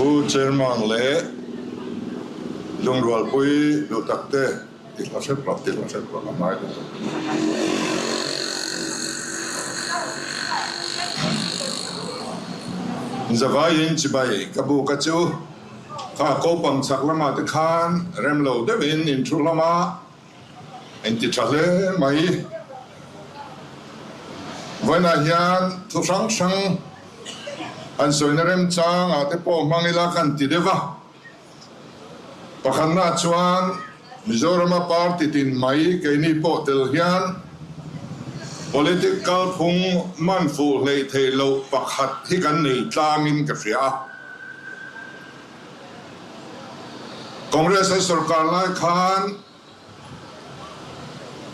Pu Chairman leh Lungrualpui duhtakte ti hla hrep rawh, ti hla hrep rawh a ngai lutuk. Zavaiin chibai ka buk a chu kha kopang chhak lamah te khan rem lo deuhin in thu hlawm a. Engti tha hle mai. Vawiinah hian thu hrang hrang an sawina remchang ah te pawh hmang ila kan ti deuh a. Pakhatna chuan Mizorama party tin mai keini pawh tel hian politic kalphung man fuh hleih theih loh pakhat hi kan nei tlangin ka hria a. Congress an sorkar lai khan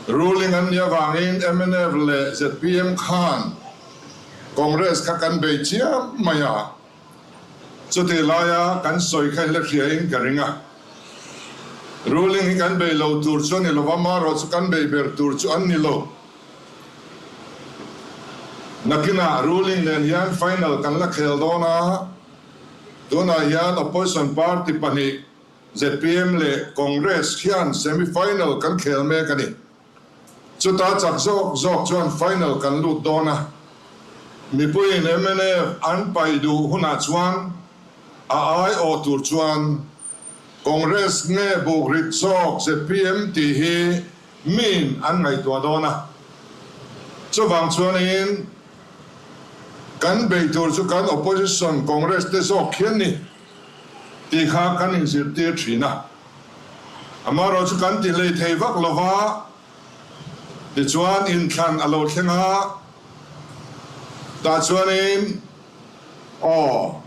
ruling an nih avangin mnf leh zpm khan Congress kha kan bei chiam mai a, chutih laia kan sawi kha hla hriain ka ring a. Ruling hi kan bei lo tur chu a ni lova, marawh chu kan bei ber tur chu an ni lo. Nakinah ruling nen hian final kan la khel dawn a. Tunah hian opposition party pahnih zpm leh Congress hian semi final kan khel mek a ni. Chuta chak zawk zawk chuan final kan lut dawn a. Mipuiin mnf an paih duh hunah chuan a aiawh tur chuan Congress nge buk rit zawk zpm tih hi miin an ngaihtuah dawn a. Chuvang chuanin Kan beih tur chu kan opposition Congress te zawk khian ni tih kha kan inzirtir thin a. Amaherawh chu kan ti hlei thei vak lo va, tichuan inthlan a lo thleng a, tah chuanin aw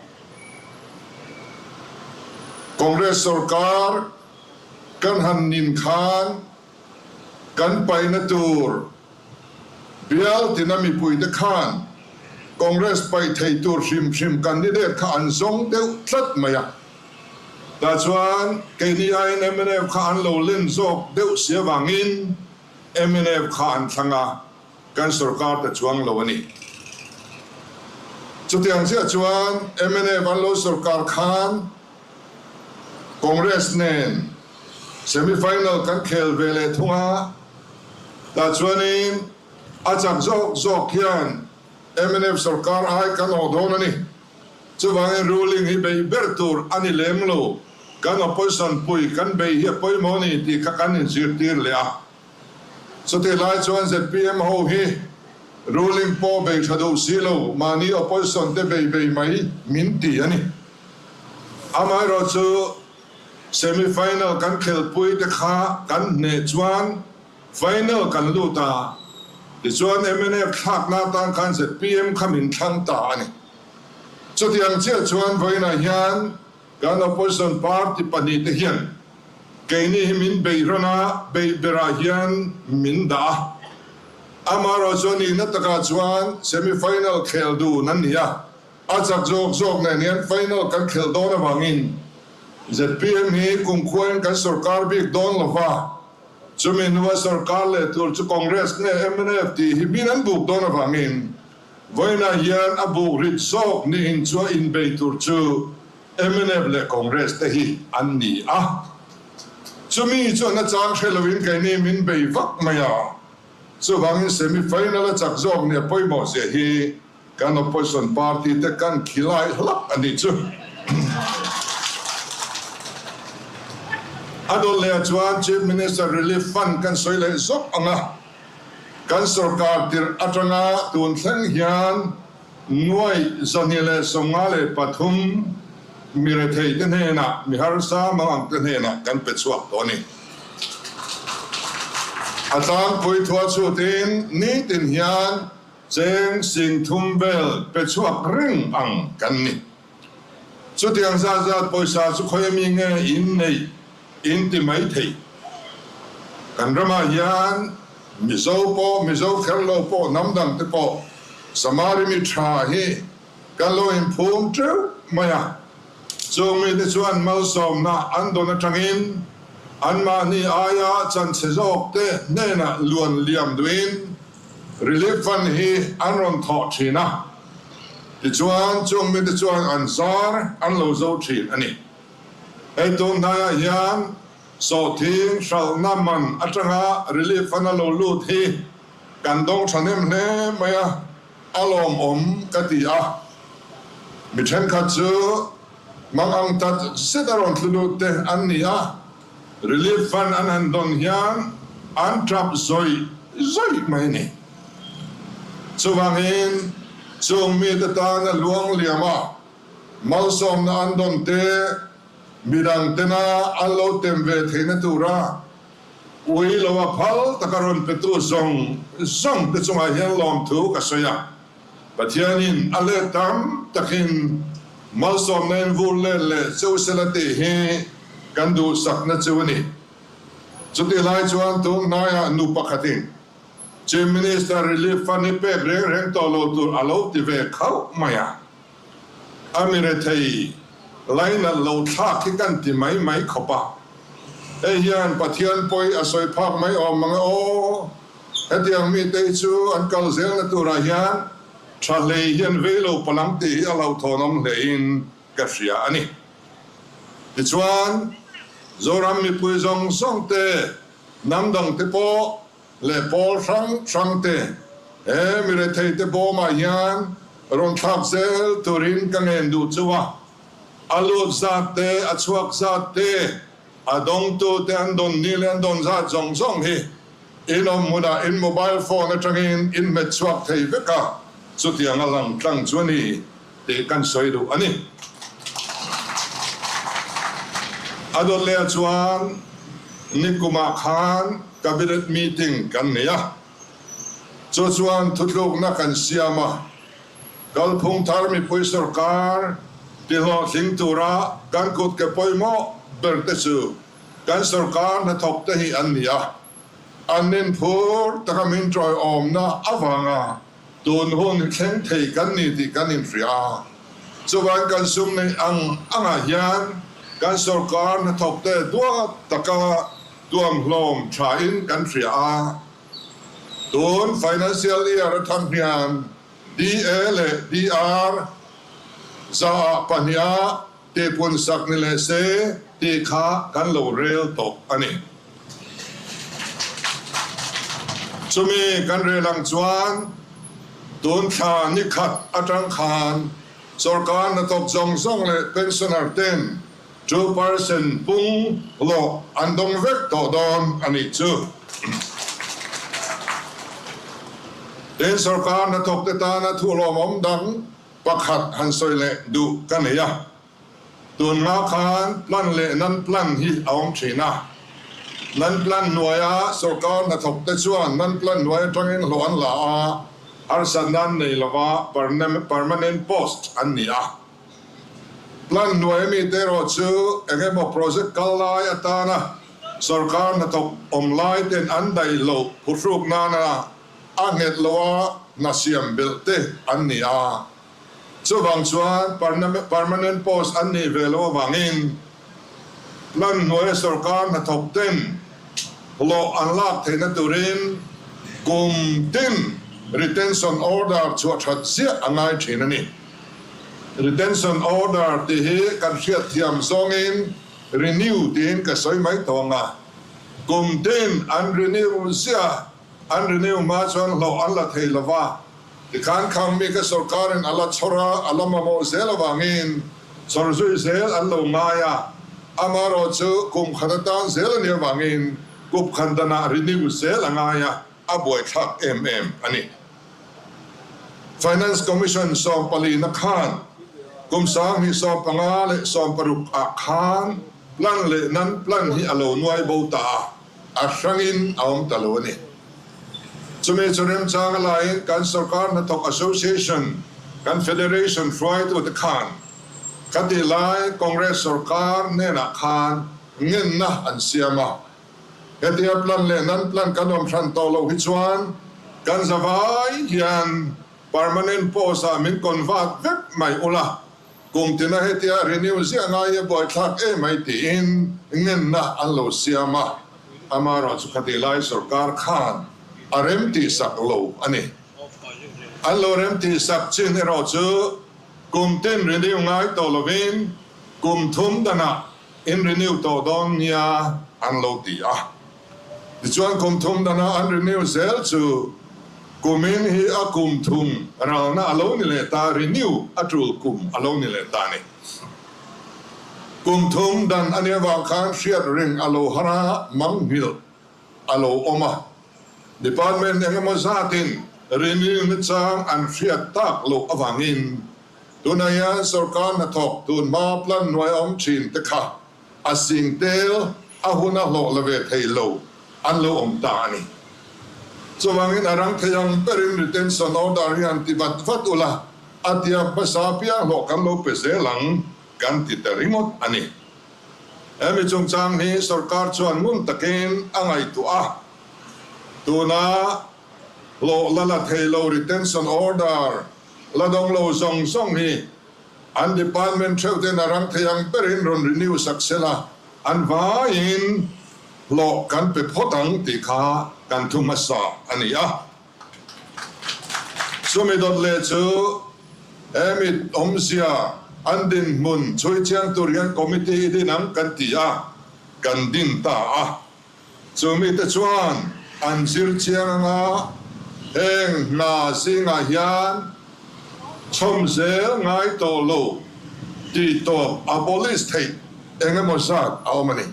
Congress sorkar kan han nin khan kan paihna tur Bial tina mipuite khan Congress paih thei tur hrim hrim candidate kha an zawng deuh tlat mai a. Tah chuan keini aiin mnf kha an lo len zawk deuh si avangin mnf kha an thlang a, kan sorkar ta chuang lo a ni. Chutiang chiah chuan mnf an lo sorkar khan Congress nen semi final kan khel ve leh thung a, tah chuanin a chak zawk zawk hian mnf sorkar ai kan awh dawn a ni. Chuvangin ruling hi beih ber tur a ni lem lo, kan opposition pui kan beih hi a pawimawh a ni tih kha kan inzirtir leh a. Chutih lai chuan zpm ho hi ruling pawh bei tha duh si lo, mahni opposition te bei bei mai min ti a ni. Amaherawh chu semi final kan khelpui te kha kan hneh chuan final kan lut a, tichuan mnf thlakna atan khan zpm kha min thlang ta a ni. Chutiang chiah chuan vawiinah hian kan opposition party pahnihte hian keini hi min beihrawn a, beih berah hian min dah a. Amaherawh chu a nihna takah chuan semi final khel dun an ni a. A chak zawk zawk nen hian final kan khelh dawn avangin zpm hi kumkhuain kan sorkar bik dawn lo va, chumi hnua sorkar leh tur chu Congress nge mnf tih hi min an buk dawn avangin vawiinah hian a buk rit zawk niin chu a inbei tur chu mnf leh Congress te hi an ni a. Chumi chuan a chang hre loin keini min bei vak mai a, chuvangin semi final a chak zawk nia pawimawh zia hi Kan opposition party te kan khilai hlak a nih chu. A dawt leh ah chuan Chief Minister Relief Fund kan sawi leh zawk ang a, kan sorkar tirh atanga tun thleng hian nuai 253 mi rethei te hnenah, mi harsa mang ang te hnenah kan pe chhuak tawh a ni. A tlangpui thua chhutin nitin hian Cheng sing thum vel pe chhuak reng ang kan ni. Chutiang zat zat pawisa chu khawi ami nge in neih in ti mai thei. Kan ramah hian Mizo pawh, Mizo kher lo pawh, hnam dang te pawh Samari mi tha hi kan lo inphum teuh mai a. Chung mite chuan malsawmna an dawn atangin anmahni aia chanchhe zawk te hnenah luan liam duhin Relief Fund hi an rawn thawh thin a. Tichuan, chung mite chuan an zar an lo zo thin a ni. Hei tun hnaiah hian sawhthing hralhna man atanga relief fund a lo lut hi kan dawng thahnem hle mai a, a lawmawm ka ti a. Mi thenkhat chu mang ang tat zet a rawn thlu lut te an ni a, Relief fund an han dawn hian an tap zawih zawih mai a ni. Chuvangin chung mite tana luang liam a, malsawmna an dawn te, midang tena an lo tem ve theihna tura ui lo a phal taka rawn petu zawng zawng te chungah hian lawmthu ka sawi a. Pathianin a let tam takin malsawmna in vur let leh cheu sela tih hi kan duhsakna chu a ni. Chutih lai chuan tun hnaiah nu pakhatin Chief Minister Relief Fund hi pek reng reng tawh lo tur a lo ti ve khauh mai a. A mi rethei lainat lo thlak hi kan ti mai mai khawp a. Hei hian Pathian pawi a sawi phak mai awm ang e aw. Hetiang mite hi chu an kal zelna turah hian tha hlei hian vei lo palang tih hi a hlauhthawnawm hlein ka hria a ni. Tichuan, Zoram mipui zawng zawng te, hnam dang te pawh leh pawl hrang hrang te he mi rethei te bawmah hian rawn thlak zel turin ka ngen duh chu a. A lut zat te, a chhuak zat te, A dawngtute an dawn ni leh an dawn zat zawng zawng hi in awm hmunah in mobile phone atangin in hmet chhuak thei vek a, chutiang a lang tlang chu a ni tih kan sawi duh a ni. A dawt leh chuan nikumah khan Cabinet meeting kan nei a, chu chuan thutlukna kan siam a. Kalphung thar mipui sorkar tihlawhtling tura kan kut ke pawimawh ber te chu kan sorkar hnathawk te hi an ni a. An ninphur taka min tawiawmna avanga tun hun hi thleng thei kan ni tih kan inhria a. Chuvan kan sum neih ang angah hian kan sorkar hnathawk te duat taka tuamhlawm thain kan hria a. Tun financial year atang hian DA leh DR zaah pahniha tihpun sak ni leh se tih kha kan lo rel tawh a ni. Chumi kan rel ang chuan tun thla ni khat atang khan sorkar hnathawk zawng zawng leh pensioner ten 2% pung hlawh an dawng vek tawh dawn a nih chu. Tin, sorkar hnathawkte tana thuhlawmawm dang pakhat han sawi leh duh ka nei a. Tunhma khan plan leh nan plan hi a awm thin a. Nan plan hnuaia sorkar hnathawkte chuan nan plan hnuai atangin hlawh an la a, harsatna an nei lova permanent post an ni a. Plan hnuai ami te erawh chu eng emaw project kal lai atana sorkar hnathawk awm lai ten an daih loh phuhruk nana a nghet lo a hna siam belh te an ni a. Chuvang chuan permanent post an nih ve loh avangin plan hnuaia sorkar hnathawk ten hlawh an lak theihna turin kum tin retention order chhuah that ziah a ngai thin a ni. Retention order tih hi kan hriatthiam zawngin renew tiin ka sawi mai tawh ang a, kum tin an renew ziah, an renew hma chuan hlawh an la thei lo va, tikhan khang mi kha sorkarin a la chhawr a, a la mamawh zel avangin chhawr zui zel an lo ngai a, amaherawh chu kum khat atan zel a nih avangin kup khan danah renew zel a ngai a, a buaithlak em em a ni. Finance Commission 14 na khan kum 2015 leh 16 ah khan plan leh nan plan hi a lo nuai bo ta a, a hrangin a awm ta lo a ni. Chumi chu remchang a laiin kan sorkar hnathawk association, kan federation hruaitute khan khatih lai Congress sorkar hnenah khan ngenna an siam a. Hetia plan leh nan plan kan awm hran tawh loh hi chuan kan zavai hian permanent post ah min convert vek mai ula, kum tina hetia renew ziah ngai hi a buaithlak em mai tiin ngenna an lo siam a, amaherawh chu khatih lai sorkar khan a rem tihsak lo a ni. An lo rem tihsak chin erawh chu. Kum tin renew ngai tawh lovin kum thum danah in renew tawh dawn nia an lo ti a. Tichuan kum thum dana an renew zel chu kumin hi a kum thum ralna a lo ni leh ta, renew a tul kum a lo ni leh ta a ni. Kum thum dan a nih avang khan hriat reng a lo har a, manghilh a lo awm a. Department engemaw zatin renew nachang an hriat tak loh avangin tunah hian sorkar hnathawk tunhma plan hnuai a awm thin te kha a sing tel a hun a hlawh la ve thei lo an lo awm ta a ni. Chuvangin a rang thei ang berin retention order hi han ti vat vat ula, a tiam hmasa piang hlawh kan lo pe zel ang kan ti ta ringawt a ni. Hemi chungchang hi sorkar chuan ngun takin a ngaihtuah a, tuna hlawh la la thei lo retention order la dawng lo zawng zawng hi An department theuh ten a rang thei ang berin rawn renew sak sela, an vaiin hlawh kan pe phawt ang tih kha kan thu hmasa a ni a. Chumi dawt leh chu he mit awmzia an dinhmun chhui chiang tur hian committee i din ang kan ti a, kan din ta a. Chu mite chuan an zir chiang anga heng hna zingah hian chhawm zel ngai tawh lo tih tawp abolish theih eng emaw zat a awm a ni.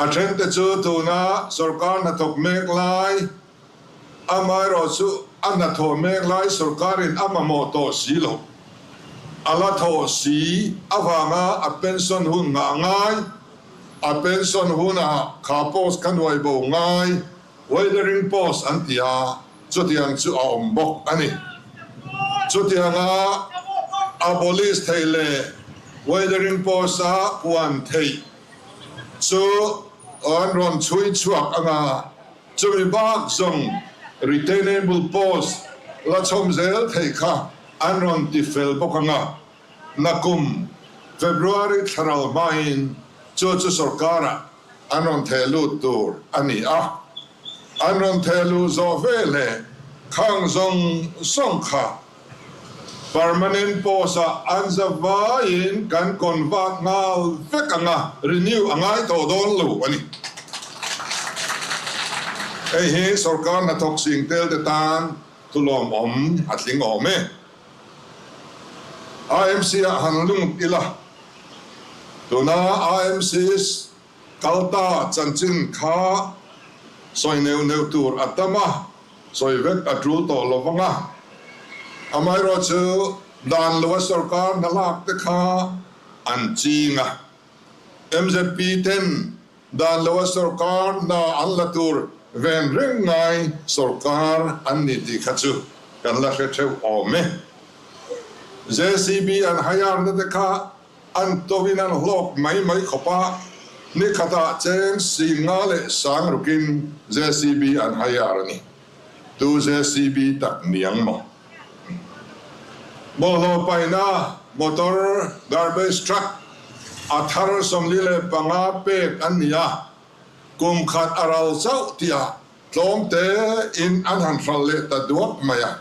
A thente chu tuna sorkar hnathawk mek lai, Amaherawhchu a hnathawh mek lai sorkarin a mamawh tawh si lo. A la thawh si avanga a pension hun nghah ngai, a pension hunah kha post kha nuai bo ngai, withering post an ti a, chutiang chu a awm bawk a ni. Chutianga abolish theih leh withering post-a puan theih chu an rawn chhui chhuak anga, Chumi bak zawng retainable post la chhawm zel theih kha an rawn ti fel bawk ang a, nakum February thlaral hmain chu chu sorkarah an rawn theh lut tur a ni a, an rawn theh luh zawh veleh khang zawng zawng kha Permanent post ah an za vaiin kan convert nghal vek ang a, renew a ngai tawh dawn lo a ni. Hei hi sorkar hnathawk sing tel te tan thulawmawm a tling awm e. IMC ah han lung ila, tuna IMC kal ta chanchin kha sawi neuh neuh tur a tam a, Sawi vek a tul tawh lo vang a, amaherawhchu dan loa sorkar hna lak te kha an ching a. Mzp ten dan loa sorkar hna an la tur ven reng ngai sorkar an ni tih kha chu kan la hre theuh awm e. JCB an hire na te kha An tawin an hlawk mai mai khawp a, ni khatah cheng 50 leh sang rukin JCB an hire a ni. Tu JCB tak niang maw? Bawlhhlawh paihna motor garbage truck a thar 45 pek an ni a, kum khat a ral chauh tihah Tlawm te in an han hralh leh ta duak mai a,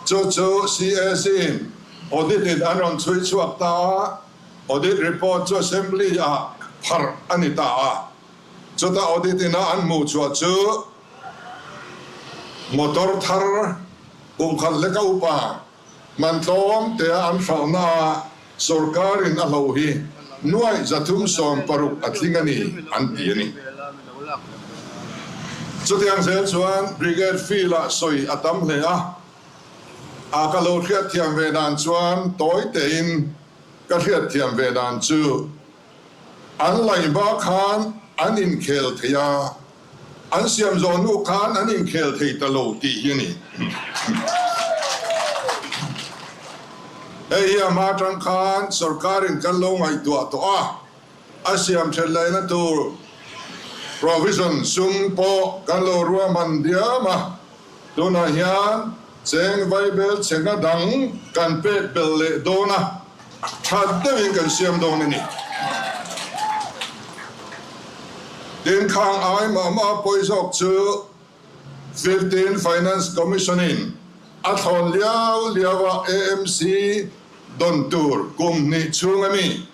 chu chu CAC in audit in an rawn chhui chhuak ta a, audit report chu assembly ah pharh a ni ta a, chuta audit ina an hmuh chhuah chu motor thar kum khat leka upa Man tlawm tea an hralhna ah sorkar in a hlo hi nuaih 360 a tling a ni an ti a ni. Chutiang zel chuan Brigade field ah sawi a tam hle a, a ka lo hriatthiam ve dan chuan tawi tein ka hriatthiam ve dan chu An laihba khan an inkhel thei a, an siam zawh hnu khan an inkhel thei ta lo tih hi a ni. Hei hi a hma atang khan sorkarin kan lo ngaihtuah tawh a, a siam that lehna tur provision sum pawh kan lo ruahman diam a, tunah hian cheng vaibel chhenga dang kan pek belh leh dawn a. Tha deuhin kan siam dawn a ni. Tin, khang ai mah mah pawi zawk chu 15 Finance Commission in a thlawn liau liau a AMC Dawn tur kum hnih chhung a mi,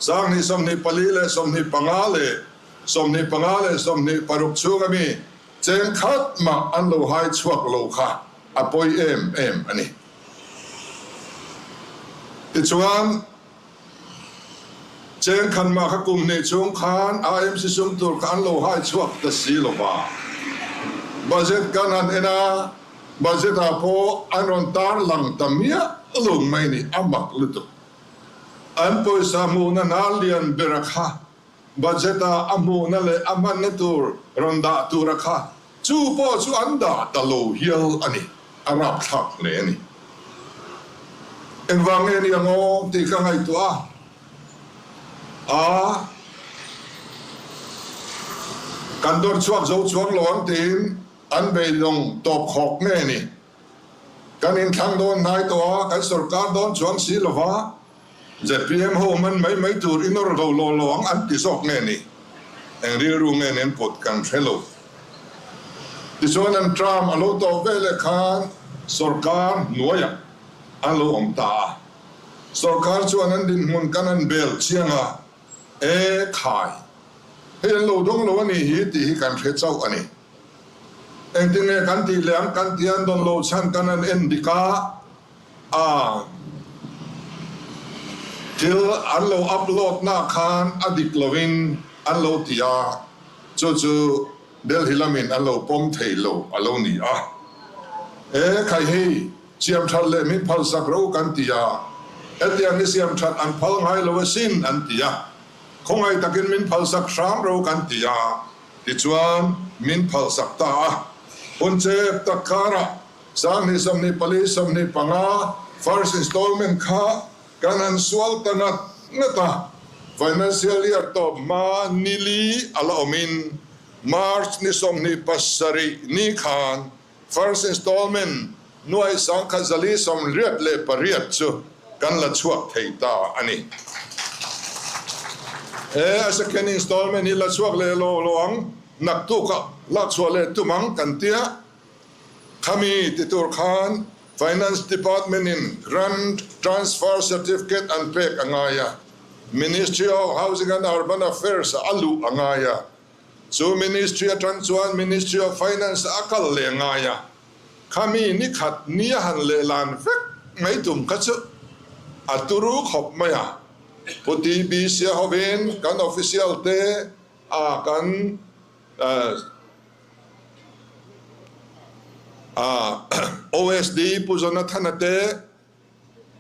2024 leh 25 leh 25 leh 26 chhung a mi cheng khat mah an lo hai chhuak lo kha a pawi em em a ni. Tichuan, cheng khat mah kha kum hnih chhung khan AMC sum tur kha an lo hai chhuak ta si lo va. Budget kan han en a, Budget ah pawh an rawn tar lang ta miah lo mai ni, a mak lutuk. An pawisa hmuhna hna lian bera kha budget ah a hmuhna leh a hmanna tur rawn dah tura kha chu pawh chu an dah ta lo hial a ni, a rapthlak hle a ni. Engvang nge ni ang aw tih ka ngaihtuah a, a kan dawr chhuak zo chuang lo ang tiin An beidawng tawp khawk nge ni? Kan inthlang dawn hnai tawh a, kan sorkar dawn chuang si lo va, zpm ho man mai mai tur i nawr lo law law ang an ti zawk nge ni? Eng rilru nge nen put kan hre lo. Tichuan an term a lo tawh veleh khan sorkar hnuaiah an lo awm ta a, sorkar chuan an dinhmun kan han bel chiang a, E khai, hei an lo dawng lo a nih hi tih hi kan hre chauh a ni. Engtin nge kan tih leh ang kan tih an dawn lo chhan kan han en dik a, a thil an lo upload na khan a dik lovin an lo ti a, chu chu Delhi lamin an lo pawm thei lo a lo ni a. E khai hei siam that leh min phal sak ro kan ti a, hetiang hi siam that an phal ngai lo asin an ti a, khawngaih takin min phal sak hram ro kan ti a, Tichuan, min phalsak ta a. Hun chep tak karah 2024 25 first installment kha kan han sual ta ngat ngat a. Financial year tawp hma nili a la awmin March ni 27 ni khan First installment nuai 1488 chu kan la chhuak thei ta a ni. He a second installment hi la chhuak leh lo lo ang, naktukah lak chhuah leh tum ang kan tia. Khami ti tur khan Finance Department in Grant Transfer Certificate an pek a ngai a, Ministry of Housing and Urban Affairs ah a luh a ngai a. Chu Ministry atang chuan Ministry of Finance a kal leh ngai a, khami ni khat ni a han lehlan vek mai tum kha chu a turu khawp mai a. Pu TB Siahovin kan official te a kan OSD Pu Jonathana te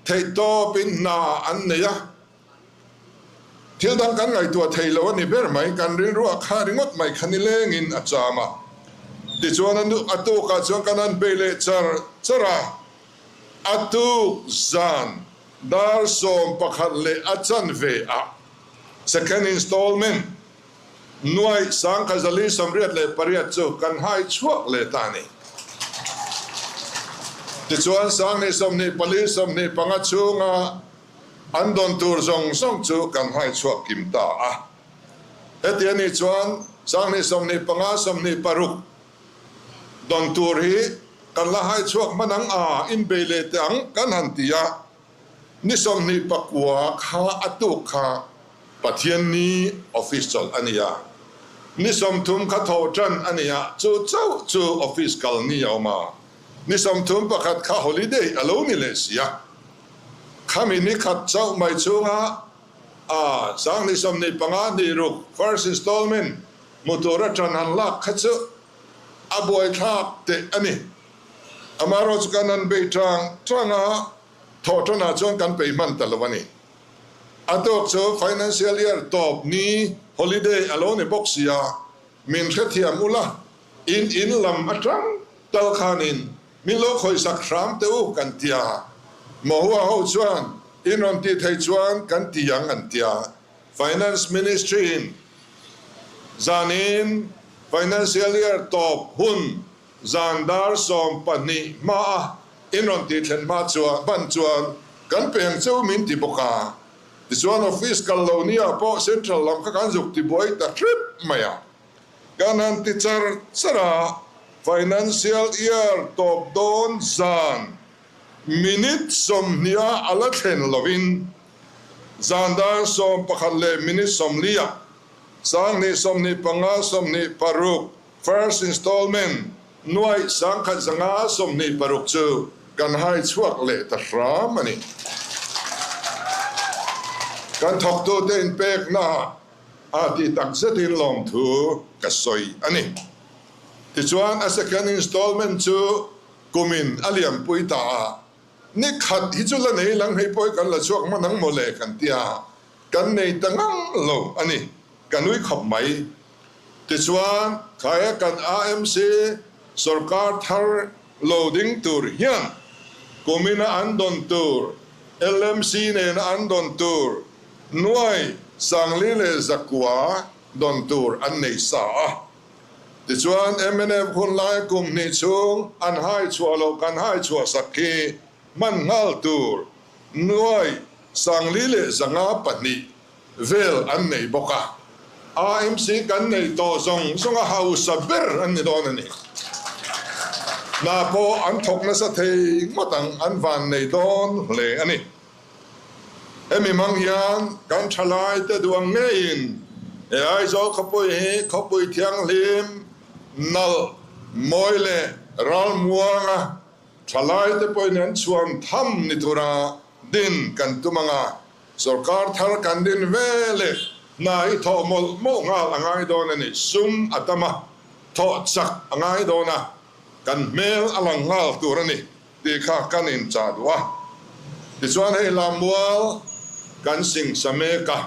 Theihtawpin hna an nei a, thil dang kan ngaihtuah thei lo a ni ber mai, kan rilruah kha ringawt mai kha nilengin a cham a. Tichuan a a tukah chuan kan han bei leh char char a, a tuk zan dar 11 leh a chanve ah second installment Nuai 1488 chu kan hai chhuak leh ta a ni. Tichuan 2024 25 chhunga an dawn tur zawng zawng chu kan hai chhuak kim ta a. Heti a nih chuan 2025 26 dawn tur hi kan la hai chhuak hman ang a, inbei leh teh ang kan han ti a. Ni 29 kha a tuk kha Pathian ni office chawlh a ni a, ni 30 kha thawh tan a ni a, chu chauh chu office kal ni a awm a, ni 31 kha holiday a lo ni leh si a. Khami ni khat chauh mai chhunga a 2025 ni ruk first installment hmu tura tan han lak kha chu a buaithlak teh a ni. Amaherawhchu kan han bei tang tang a, thawh tanah chuan kan peih hman ta lo a ni. A tawk chu financial year tawp ni holiday a lo ni bawk si a, min hrethiam ula, in in lam atang tal khanin min lo khawihsak hram teh u kan ti a. Mahua ho chuan in rawn tih theih chuan kan ti ang an ti a. Finance Ministry in zanin financial year tawp hun Zan dar 12 hma a in rawn tih thlen hma chuan ban chuan kan peng cheu min ti bawk a. Tichuan office kal lo nia pawh central lam kha kan zuk ti buai ta hrep mai a. Kan han ti char char a, financial year tawp dawn zan. Minute 20 a a la thlen lovin zan dar 11 leh minute 40 ah 2025 26 first installment nuaih 1126 chu kan hai chhuak leh ta hram a ni. Kan thawktute inpekna ah tih takzetin lawmthu ka sawi a ni. Tichuan a second installment chu Kumin a liampui ta a, ni khat hi chu la nei lang hei pawh hi kan la chhuak hman ang maw le kan ti a, kan nei ta ngang lo a ni, ka nui khawp mai. Tichuan, khaia kan AMC sawrkar thar lo ding tur hian kumina an dawn tur, LMC nena an dawn tur nuai 4100 dawn tur an nei sa a. Tichuan, mnf hun lai kum hnih chhung an hai chhuah loh kan hai chhuah sak khi hman nghal tur nuai 4502 vel an nei bawk a. AMC kan nei tawh zawng zawng a hausa ber an ni dawn a ni. Hna pawh an thawk nasa thei ngawt ang an van nei dawn hle a ni. Hemi hmang hian kan thalai te duh ang ngeiin he Aizawl khawpui hi khawpui thianghlim, nalh, mawi leh ralmuanga thalai te pawhin an chhuan tham ni tura din kan tum ang a, sawrkar thar kan din ve leh hna hi thawh mawlh mawlh nghal a ngai dawn a ni, sum a tam a, thawh chak a ngai dawn a, kan hmel a lang nghal tur a ni. Tih kha kan inchah duh a. Tichuan hei Lammual kan singsa mek a.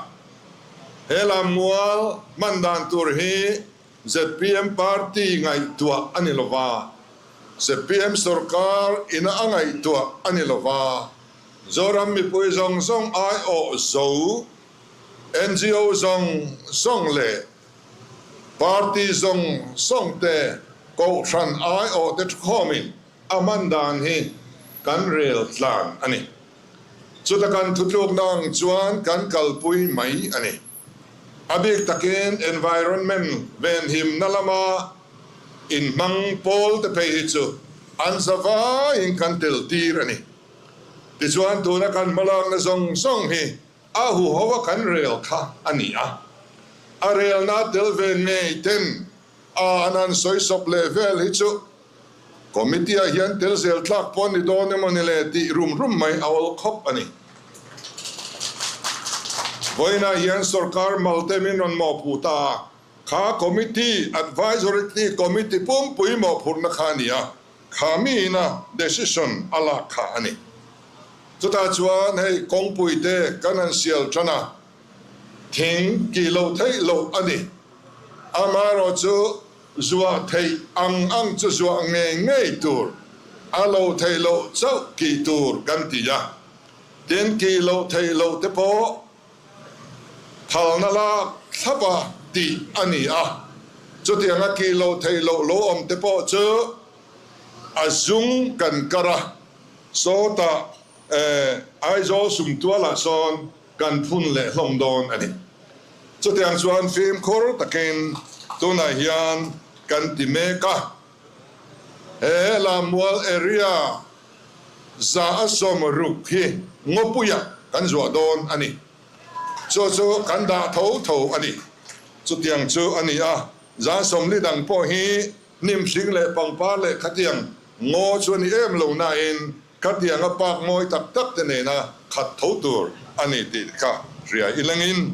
He Lammual hman dan tur hi zpm party ngaihtuah a ni lova, zpm sorkar ina a ngaihtuah a ni lova, Zoram mipui zawng zawng aiawh zo, ngo zawng zawng leh party zawng zawng te kohhran aiawh te thukhawmin A hman dan hi kan rel tlan a ni. Chuta kan thutlukna ang chuan kan kalpui mai a ni. A bik takin environment venhimna lama inhmang pawl te phei hi chu an za vaiin kan tel tir a ni. Tichuan tuna kan hmalakna zawng zawng hi a huho a kan rel kha a ni a. A relna tel ve ngei ten a an han sawi sawp leh vel hi chu Committee ah hian tel zel tlak pawh ni dawn emaw ni le tih rum rum mai a awl khawp a ni. Vawiinah hian sorkar malte min rawn mawhphuh ta a, kha committee, advisory committee pumpui mawhphurhna kha a ni a, kha miina decision a lak kha a ni. Chutah chuan hei kawngpui te kan han sial tan a, thing kih loh theih loh a ni. Amaherawhchu Zuah theih ang ang chu zuah ngei ngei tur, a lo theih loh chauh kih tur kan ti a. Tin, kih loh theih loh te pawh phalna lak thlap a tih a ni a. Chutianga kih loh theih loh lo awm te pawh chu a zung kan kar a, sawtah Aizawl sumtualah sawn kan phun leh hlawm dawn a ni. Chutiang chuan fimkhur takin tunah hian kan ti mek a. He Lammual area 160 hi ngawpuiah kan zuah dawn a ni. Chu chu kan dah tho tho a ni. Chutiang chu a ni a, 40 dang pawh hi hnim hring leh pangpar leh khatiang ngaw chu a ni em lo nain Khatianga park mawi tak tak te nena khat tho tur a ni tih kha hria i lengin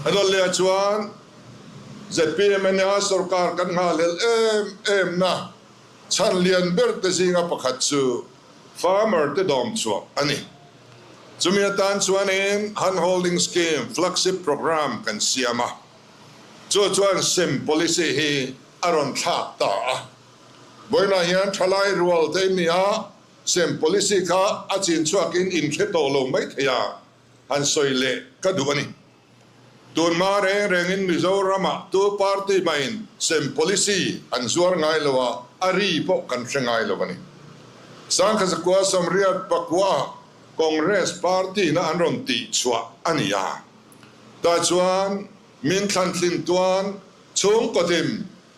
a dawt leh ah chuan zpm ania sorkar kan nghahhlelh em em na chhan lian ber te zinga pakhat chu farmer te dawm chhuah a ni. Chumi atan chuanin Hand Holding Scheme Flagship Programme kan siam a, chu chuan sem policy hi a rawn thlak ta a. Vawiinah hian thalai rual te in ni a, sem policy kha a chin chhuakin in hre tawh lo mai thei a, han sawi leh ka duh a ni. Tunhma reng rengin Mizoramah tu party mahin sem policy an zuar ngai lo a, a ri pawh kan hre ngai lo a ni. Sangkhazakua Sawmriat Pakuaah Congress party na an rawn tih chhuah a ni a, tah chuan min thlantlin tuan chhungkaw hlim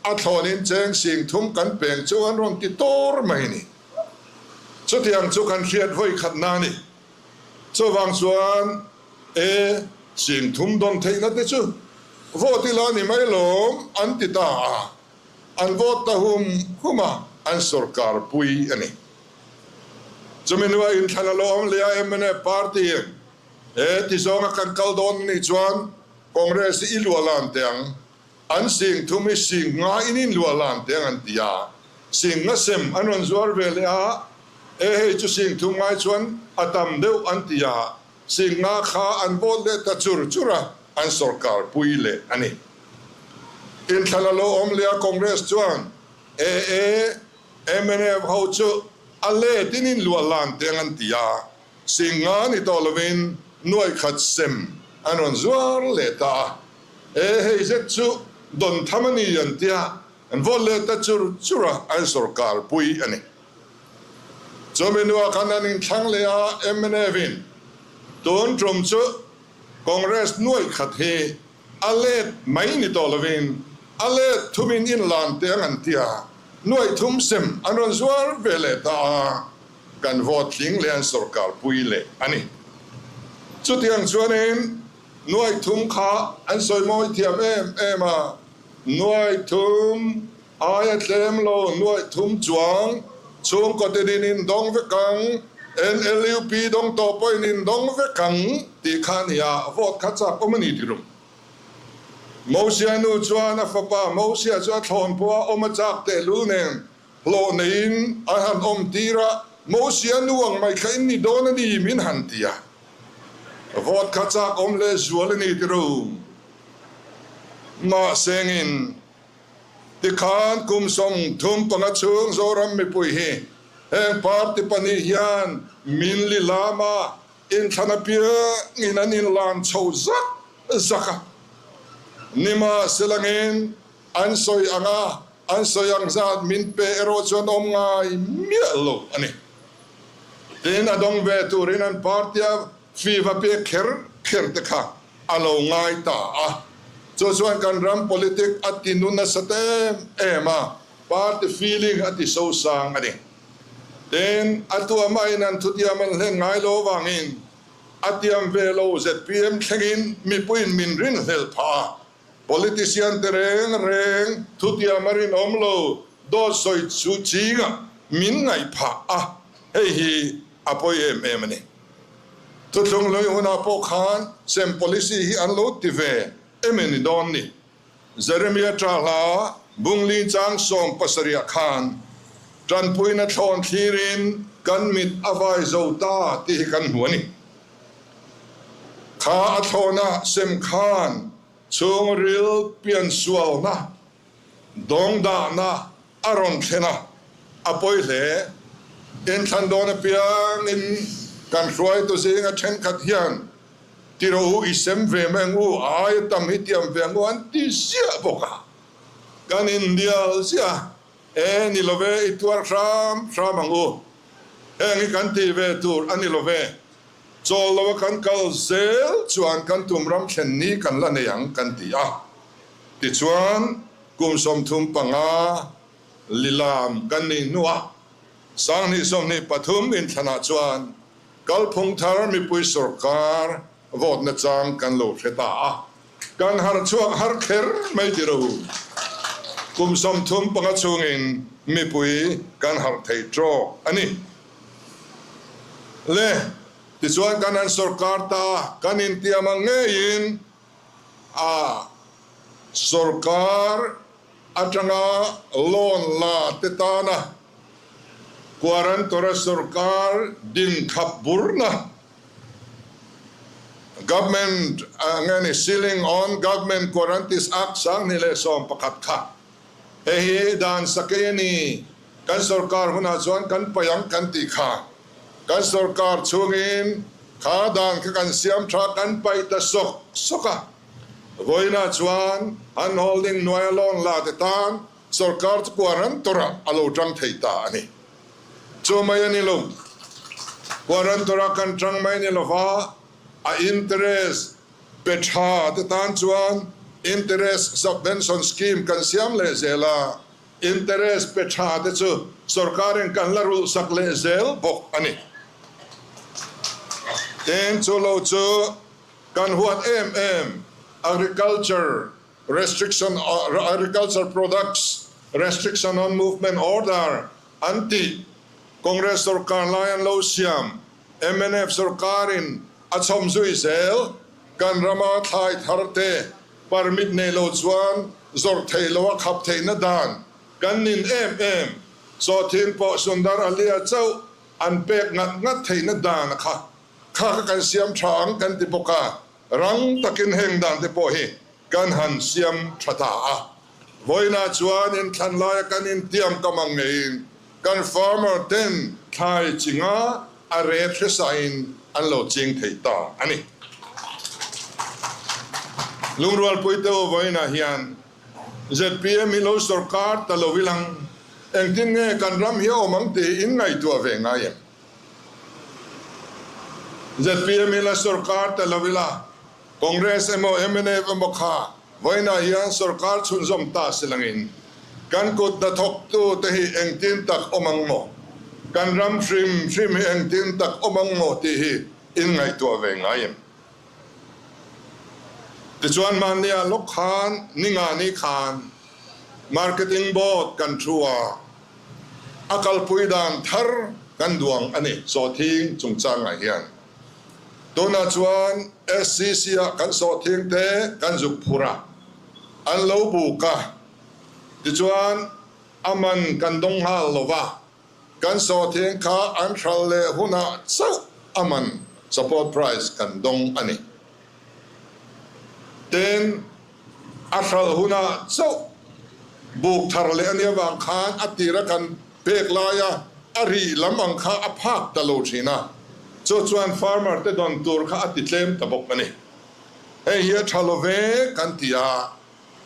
A thlawnin cheng sing thum kan peng chu an rawn ti tur mai a ni. Chutiang chu kan hriat vawi khatna a ni. Chuvang chuan e sing thum dawn theihna te chu vote ila ni mai lawm an ti ta a, an vote ta hum hum a, an sorkar pui a ni. Chumi hnuah inthlan a lo awm leh a, mnf party in e ti zawnga kan kal dawn a nih chuan Congress hi i luah lan teh ang, an sing thum hi sing nga in in luah lan teh ang an ti a, sing nga sem an rawn zuar ve leh a, e hei chu sing thum ngai chuan a tam deuh an ti a, sing nga kha an vote leh ta chur chur a, an sorkar pui leh a ni. Inthlan a lo awm leh a Congress chuan e e mnf ho chu a let in in luah lan teh ang an ti a, Sing nga ni tawh lovin nuai khat sem an rawn zuar leh ta a, e hei zet chu dawn tham a ni an tia an vote leh ta chur chur a, an sorkar pui a ni. Chumi hnuah khan an inthlang leh a, mnf in tun tum chu Congress nuai khat hi a let mai ni tawh lovin a let thumin inlan teh ang an tia nuai thum sem an rawn zuar ve leh ta a. Kan vote tling leh an sorkar pui leh a ni. Chutiang chuanin nuai thum kha an sawi mawi thiam em em a, nuai thum aia tlem lo nuai thum chuang chhungkaw te din in dawng vek ang, NLUP dawng tawh pawhin in dawng vek ang tih kha a ni a, vote kha chak awm a ni ti rum. Mosia nu chuan a fapa Mosia chu a thlawn pawh a awm a chak tehlul nen Hlawh neiin a han awm tir a, Mosia nu ang mai kha in ni dawn a ni min han ti a. Vote kha chak awm leh zual a ni ti ro. Mahsengin, tikhan kum 35 chhung Zoram mipui hi heng party pahnih hian min li lam a, inthlan apiangin an inlan chho zak zak a. Nimahselangin, An sawi ang a, an sawi ang zat min pe erawh chuan awm ngai miah lo a ni. Tin, a dawng ve turin an party-a fee va pek kher kher te kha a lo ngai ta a. Chu chuan kan ram politic a ti nu nasa ta em em a, party feeling a ti sosang a ni. Tin, a tuamahin an thutiam an hlen ngai lo avangin a tiam ve lo zpm thlengin mipuiin min rinhlelh phah a. Politician te reng reng thutiam a rinawm lo, dawt sawi chu chingah min ngaih phah a, hei hi a pawi em em a ni. Thuthlung hlui hunah pawh khan sem policy hi an lo ti ve em ni dawn ni? Jeremia Ṭahla Bungli chang 17ah khan ṭanpuina thlawn thlirin kan mit a vai zo ta tih hi kan hmu a ni. Kha a thlawna sem khan chhungril piansualna, dawngdahna a rawn thlen a, a pawi hle. Inthlan dawn apiangin kan hruaitu zinga thenkhat hian ti rawh u, i sem ve mai ang u, a aia tam hi tiam ve ang u an ti ziah bawk a. Kan inbial ziah a, e ni lo ve, i tuar hram hram ang u, heng hi kan tih ve tur a ni lo ve. Chawl lo a kan kal zel chuan kan tum ram thlen ni kan la nei ang kan ti a. Tichuan, kum 35 lilam kan nih hnuah 2023 inthlanah chuan kalphung thar mipui sorkar vote nachang kan lo hre ta a. Kan harh chhuak har kher mai ti ro. Kum 35 chhungin mipui kan harh thei trawk a ni. Le, tichuan kan han sorkar ta, kan intiam ang ngeiin a sorkar atanga loan la te tana guarantor-a sorkar din khap burna Government nge ni Ceiling on Government Guarantees Act 2011 kha Hei hi dan sakei a ni. Kan sorkar hunah chuan kan paih ang kan tih kha. Kan sorkar chhungin kha dan kha kan siam tha kan paih ta sawk sawk a. Vawiinah chuan an holding hnuaia loan la te tan sorkar chu guarantor-ah a lo tang thei ta a ni. Chu mai a ni lo. Guarantor-ah kan tang mai ni lova a interest Pe tha te tan chuan interest subvention scheme kan siam leh zel a, interest pe tha te chu Sorkarin kan la rulhsak leh zel bawk a ni. Tin, chu lo chu kan huat em em Agriculture Restriction Agriculture Products Restriction on Movement Order an tih Congress sorkar lai an lo siam mnf sorkarin a chhawm zui zel. Kan rama thlai thar te permit nei lo chuan zawrh theih lo a khap theihna dan kan nin em em. Sawhthing pawh Sundar Alia chauh an pek ngat ngat theihna dan a kha kha kha kan siam tha ang kan ti bawk a, rang takin heng dan te pawh hi kan han siam tha ta a. Vawiinah chuan inthlan laia kan intiam kam ang ngeiin kan farmer ten thlai chinga a ret hresain an lo ching thei ta a ni. Lungrualpui te u vawiinah hian zpm hi lo sorkar ta lo ilang engtin nge kan ram hi a awm ang tih in ngaihtuah ve ngai em? Zpm hi la sorkar ta lo ila Congress emaw mnf emaw kha vawiinah hian sorkar chhunzawm ta si langin kan kut hnathawktu te hi engtin tak awm ang maw? Kan ram hrim hrim hi engtin tak awm ang maw tih hi in ngaihtuah ve ngai em? Tichuan mahnia lawk khan ningani khan Marketing Board kan thu a, a kalpui dan thar kan duang a ni sawhthing chungchangah hian. Tunah chuan SCC ah kan sawhthing te kan zuk phur a, an lo buk a, tichuan a man kan dawng nghal lo va, kan sawhthing kha an hral leh hunah chauh a man, support price, kan dawng a ni. Tin, a hral hunah chauh buk thar leh a nih avang khan a tira kan pek laia a ri lam ang kha a phak ta lo thin a, chu chuan farmer te dawn tur kha a ti tlem ta bawk a ni. Hei hi a tha lo ve kan ti a,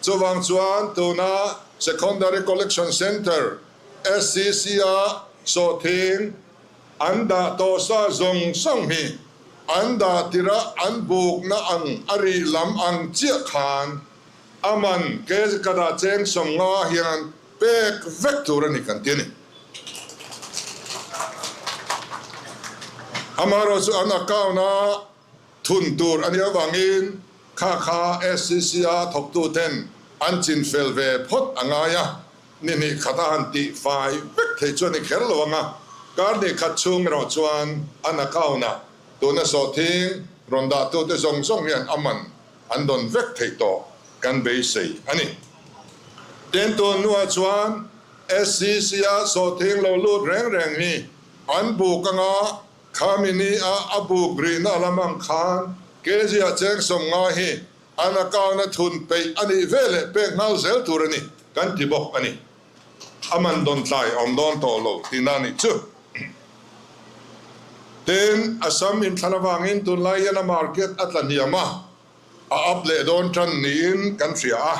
chuvang chuan tuna Secondary Collection Centre, SCC, a sawhthing an dah tawh sa zawng zawng hi an dah tirh a an bukna ang a ri lam ang chiah khan a man kg ka dah cheng 50 hian Pek vek tur a ni kan ti a ni. Amaherawh chu an account a thun tur a nih avangin kha kha SCC a thawktu ten an chin fel ve phawt a ngai a, ni hnih khat a han tih fai vek thei chu a ni kher lo ang a, kar hnih khat chhung erawh chuan an account ah tuna sawhthing rawn dahtute zawng zawng hian a man an dawn vek thei tawh kan beisei a ni. Tin tun hnuah chuan SCC-a sawhthing lo lut reng reng hi an buk anga khami ni a a buk rihna lam ang khan kg-a cheng 50 hi an account-a thun peih a nih ve leh pek nghal zel tur a ni kan ti bawk a ni. A man dawn tlai a awm dawn tawh lo tihna a nih chu. Tin, Assam inthlan avangin tunlai hian a market a tla hniam a, a up leh dawn tan niin kan hria a.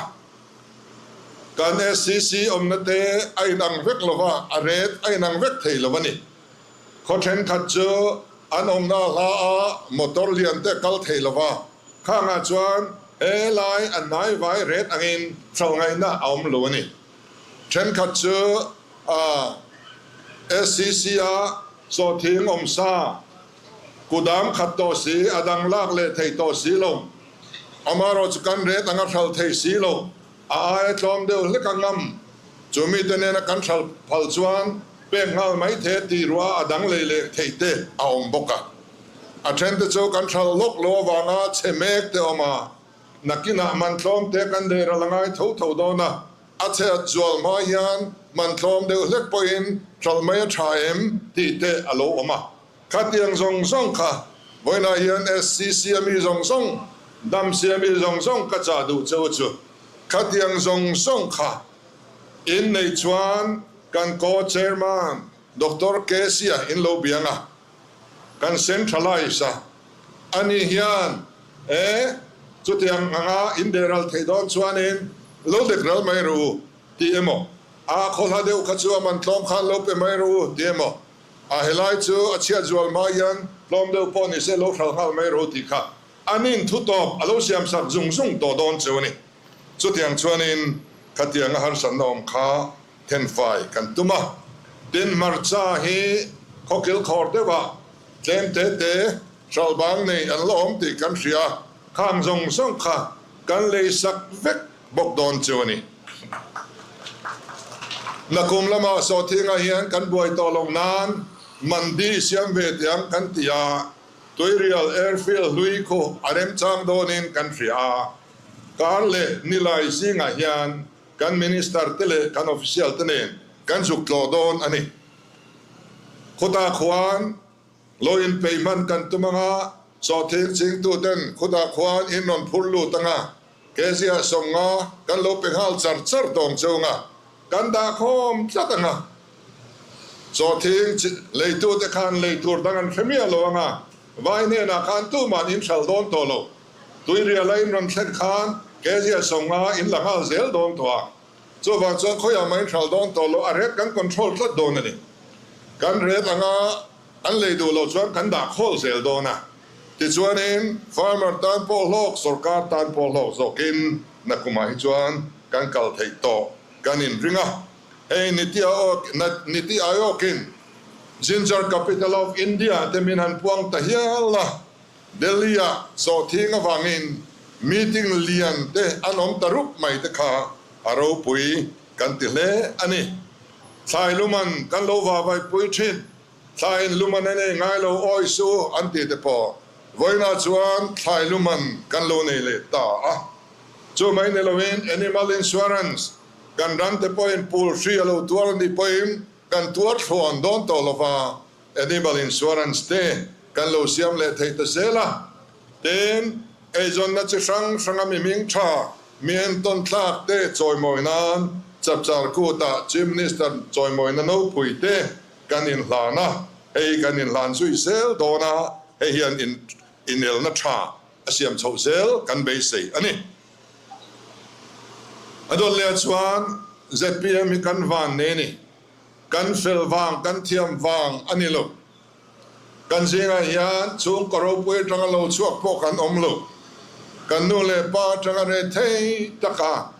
Kan SCC awmna te a inang vek lo va, a rate a inang vek thei lo a ni. Khaw thenkhat chu an awmna hla a motor lian te a kal thei lo va, khangah chuan he lai a hnaivai rate angin hralh ngaihna a awm lo a ni. Thenkhat chu a SCC a sawhthing awm sa, kudam khat tawh si, a dang lak leh thei tawh si lo. Amaherawh chu kan ret anga hral thei si lo, a aia tlawm deuh hlek a ngam. Chu mite nena kan hral phal chuan pek nghal mai the tih ruah a dang lei leh theih te a awm bawk a. A then te chu kan hral lawk lo avanga chhe mek te awm a, nakinah man tlawm te kan leh ral a ngai tho tho dawn a. A chhe zual hma hian man tlawm deuh hlek pawhin hralh mai a tha em tih te a lo awm a. Khatiang zawng zawng kha vawiinah hian SCC a mi zawng zawng, dam si a mi zawng zawng ka chah duh che u chu. Khatiang zawng zawng kha in neih chuan kan Co-Chairman Doctor KC a in lo biang a. Kan centralize a, ani hian e chutiang anga in dehral theih dawn chuanin lo dek ral mai rawh u tih emaw, a khawhla deuh kha chu a man tlawm khan lo pe mai rawh u tih emaw, a helai chu a chhiat zual hma hian tlawm deuh pawh ni se lo hral nghal mai rawh u tih kha anin thu tawp a lo siam sak zung zung tawh dawn cheu a ni. Chutiang chuanin khatianga harsatna awm kha thenfai kan tum a. Tin, hmarcha hi khawkil khawr deuhah tlem te te hralh bang nei an la awm tih kan hria, khang zawng zawng kha kan leisak vek bawk dawn chu a ni. Nakum lamah sawhthingah hian kan buai tawh loh nan Mandi siam ve tiang kan ti a, Tuirial Airfield hlui khu a remchang dawnin kan hria a, kar leh nilai zingah hian kan Minister te leh kan Official te nen kan zuk tlawh dawn a ni. Khutah khuan lo inpeih hman kan tum anga sawhthing chingtu ten khutah khuan in rawn phur lut anga Kezia 50 kan lo pe nghal char char tawng cheu anga kan dah khawm tlat anga sawhthing leitute khan lei tur dang an hre miah lo anga vai hnenah khan tuman in hral dawn tawh lo. Tuiriala in rawn thlen khan Kezia 50 in la nghal zel dawn tawh a, chuvang chuan khawiah mah in hral dawn tawh lo, a ret kan control tlat dawn a ni. Kan ret anga an lei duh loh chuan kan dah khawl zel dawn a, tichuanin farmer tan pawh hlawk, sorkar tan pawh hlawk zawkin nakumah hi chuan kan kal theih tawh kan inring a. Hei Niti Niti Aayog-in Ginger Capital of India te min han puang ta hial a. Delhi-ah sawhthing avangin meeting lian te an awm ta rup mai te kha a ropui kan ti hle a ni. Thlai luman kan lo vavaipui thin, thlaiin luman a nei ngai lo awi su an ti te pawh vawiinah chuan thlai luman kan lo nei leh ta a. Chu mai ni loin animal insurance kan ran te pawhin pul hri a lo tuar a nih pawhin kan tuar thluan dawn tawh lova Animal insurance te kan lo siam leh theih ta zel a, tin, eizawnna chi hrang hranga mi hming tha, mi entawn thlak te chawimawi nan Chapchar Kut-ah Chief Minister chawimawina nopui te kan inhlan a, hei kan inhlan zui zel dawn a, hei hian inelna tha a siam chhoh zel kan beisei a ni. A dawt leh chuan zpm hi kan van nei a ni. Kan fel vang, kan thiam vang a ni lo. Kan zingah hian chhungkaw ropui atanga lo chhuak pawh kan awm lo. Kan nu leh pa atanga reh thei taka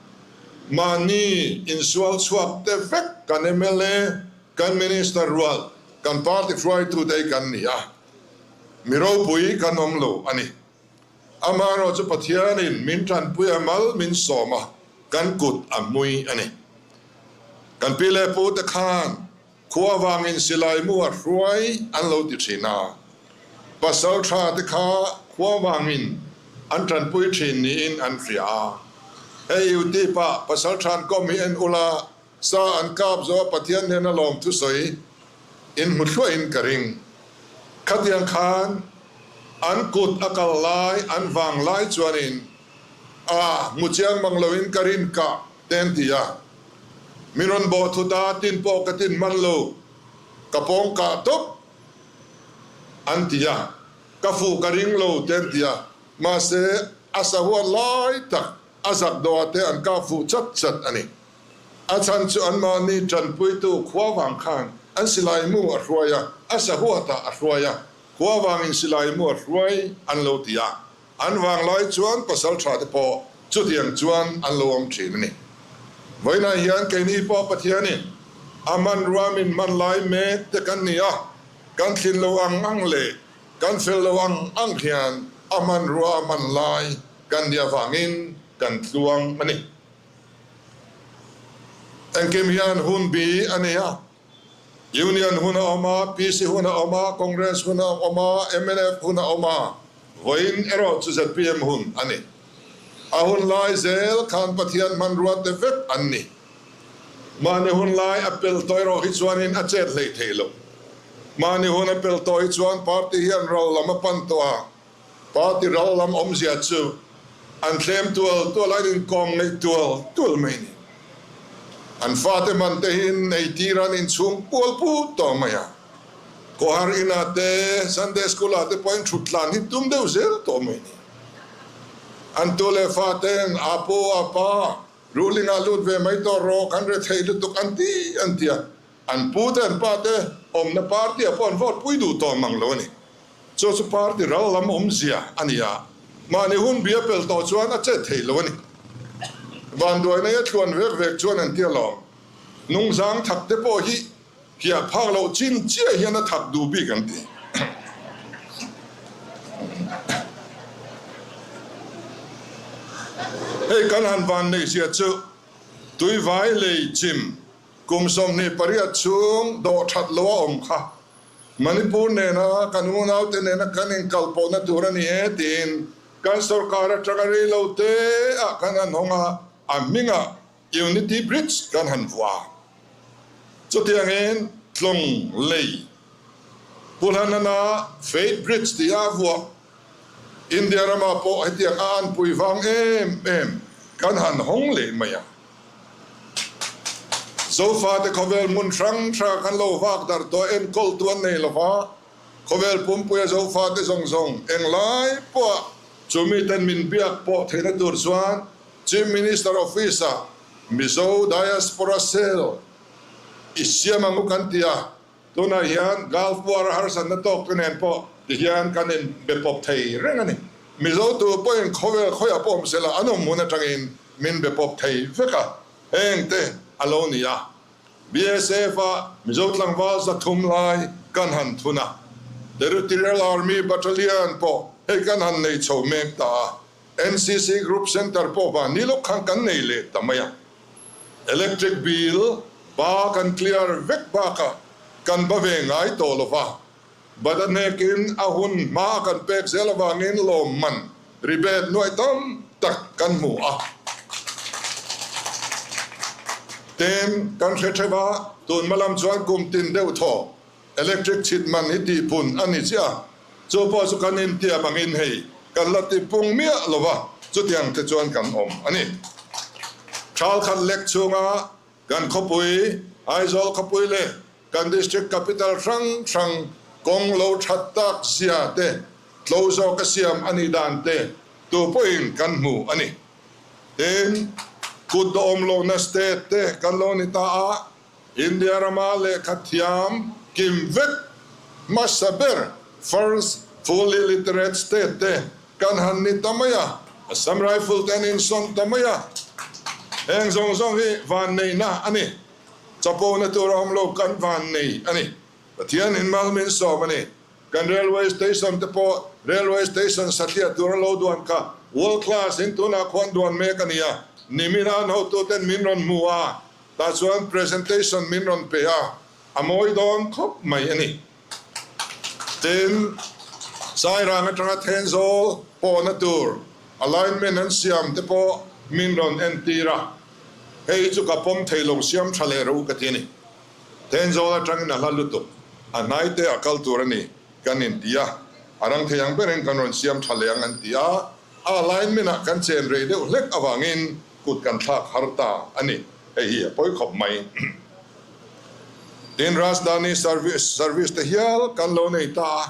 mahni insual chhuak te vek kan mla, kan Minister rual, kan party hruaitute hi kan ni a. Mi ropui kan awm lo a ni. Amaherawh chu Pathianin min tanpui a mal min sawm a, kan kut a hmui a ni. Kan pi leh pu te khan khua vangin silai mu a hruai an lo ti thin a, pasal tha te kha khua vangin an tanpui thin niin an hria a. Hei YouTube ah pasal than kawm hi en ula, sa an kap zo a Pathian hnena lawm thusawi in hmu thluah in ka ring. Khatiang khan an kut a kal lai, an vang lai chuanin a hmu chiang mang loin ka rin kah te an ti a. Mi rawn bawh thut a, tin pawh ka tin man lo, ka pawng kah tawp an ti a, ka fuh ka ring lo te an ti a, mahse a sahuat lai tak a zak dawh te an kah fuh chat chat a ni. A chhan chu anmahni tanpuitu khua vang khan an silai mu a hruai a, a sahuatah a hruai a, khua vangin silai mu a hruai an lo ti a. An vanglai chuan pasal tha te pawh chutiang chuan an lo awm thin a ni. Vawiinah hian keini pawh Pathianin a hmanrua min hman lai mek te kan ni a, kan thlin lo ang ang leh kan fel lo ang ang hian a hmanrua a hman lai kan nih avangin kan tluang a ni. Engkim hian hun bi a nei a, Union hun a awm a, PC hun a awm a, Congress hun a awm a, mnf hun a awm a, vawiin erawh chu zpm hun a ni. A hun lai zel khan Pathian hmanrua te vek an ni. Mahni hun lai a pel tawh erawh hi chuanin a chet hlei thei lo. Mahni hun a pel tawh hi chuan party hian ral lam a pan tawh a, Party ral lam awmzia chu an thlem tual tual a, an inkawm ngeih tual tual mai a ni. An fate man te hi nei tir an inchhung pual put tawh mai a. Khawhar inah te, Sunday School ah te pawh in thut tlan hi tum deuh zel tawh mai a ni. An tu leh faten a pu a pa ruling ah lut ve mai tawh rawh kan re thei lutuk an ti an ti a. An pu te an pa te awmna party ah pawh an vote pui duh tawh mang lo a ni. Chu chu party ral lam awmzia a ni a, mahni hun bia pel tawh chuan a chet thei lo a ni. Vanduaina i a thluan vek vek chuan an ti alawm. Nungzang thak te pawh hi Hiah phak loh chin chiah hian a thak duh bik an ti. Hei kan han van neih zia chu Tuivai lei chim kum 28 chhung dawh that lo a awm kha Manipur nena kan unaute nena kan inkalpawhna tur a ni e tiin kan sorkar atanga rei lo te ah kan han hawng a, a hmingah Unity Bridge kan han vuah a. Chutiangin Tlawng lei Pulhanana Faith Bridge tih a vuah. India ramah pawh hetiang a anpui vang em em kan han hawng leh mai a. Zofate khawvel hmun hrang hrang kan lo vak darh tawh enkawltu an nei lova, khawvel pumpuia Zofate zawng zawng englai pawha chumiten min biak pawh theihna tur chuan Chief Minister Office-ah Mizo Diaspora Cell i siam ang u kan ti a, tunah hian Gulf War a harsatna tawk te nen pawh ti hian kan inbe pawp thei reng a ni. Mizo tu pawhin khawvel khawiah pawh awm sela an awm hmun atangin min be pawp thei vek a, heng te a lo ni a. BSF-a Mizo tlangval 300 lai kan han thun a, Territorial Army Battalion pawh hei kan han nei chho mek ta a. NCC Group Centre pawh van ni lawk khan kan nei leh ta mai a. Electric bill ba kan clear vek bakah kan ba ve ngai tawh lo va, bat a hnekin a hun hma a kan pek zel avangin lawmman rebate nuaih tam tak kan hmu a. Tin, kan hre theuh a, tun hma lam chuan kum tin deuh thaw Electric chhit man hi tihpun a ni chiah a, chu pawh chu kan intiam angin hei kan la tipung miah lo va, chutiang te chuan kan awm a ni. Thal khat lek chhunga kan khawpui, Aizawl khawpui leh kan district capital hrang hrang kawng lo that tak zia te, tlo zawka siam a nih dan te tu pawhin kan hmu a ni. Tin, kut dawhawm lohna state te kan lo ni ta a, India rama lehkha thiam kim vek hmasa ber first fully literate state te kan han ni ta mai a, Assam Rifle te an insawn ta mai a, heng zawng zawng hi vanneihna a ni, chapona tur a awm lo kan vannei a ni, Pathian in mal min sawm a ni, kan railway station te pawh railway station satliah tur a lo duan kha world class in tunah khuan duan mek a ni a, nimin a an hotuten min rawn hmu a. Tah chuan presentation min rawn pe a, a mawi dawn khawp mai a ni. Tin, Sairang atanga Thenzawl pawhna tur alignment an siam te pawh min rawn entir a, hei chu ka pawm thei lo siam tha leh ro ka ti a ni. Thenzawl atangin a hla lutuk, a hnai te a kal tur a ni kan inti a, a rang thei ang berin kan rawn siam tha leh ang an ti a, a alignment ah kan chen rei deuh hlek avangin Kut kan thlak har ta a ni. Hei hi a pawi khawp mai. Tin, Rajdhani service service te hial kan lo nei ta a.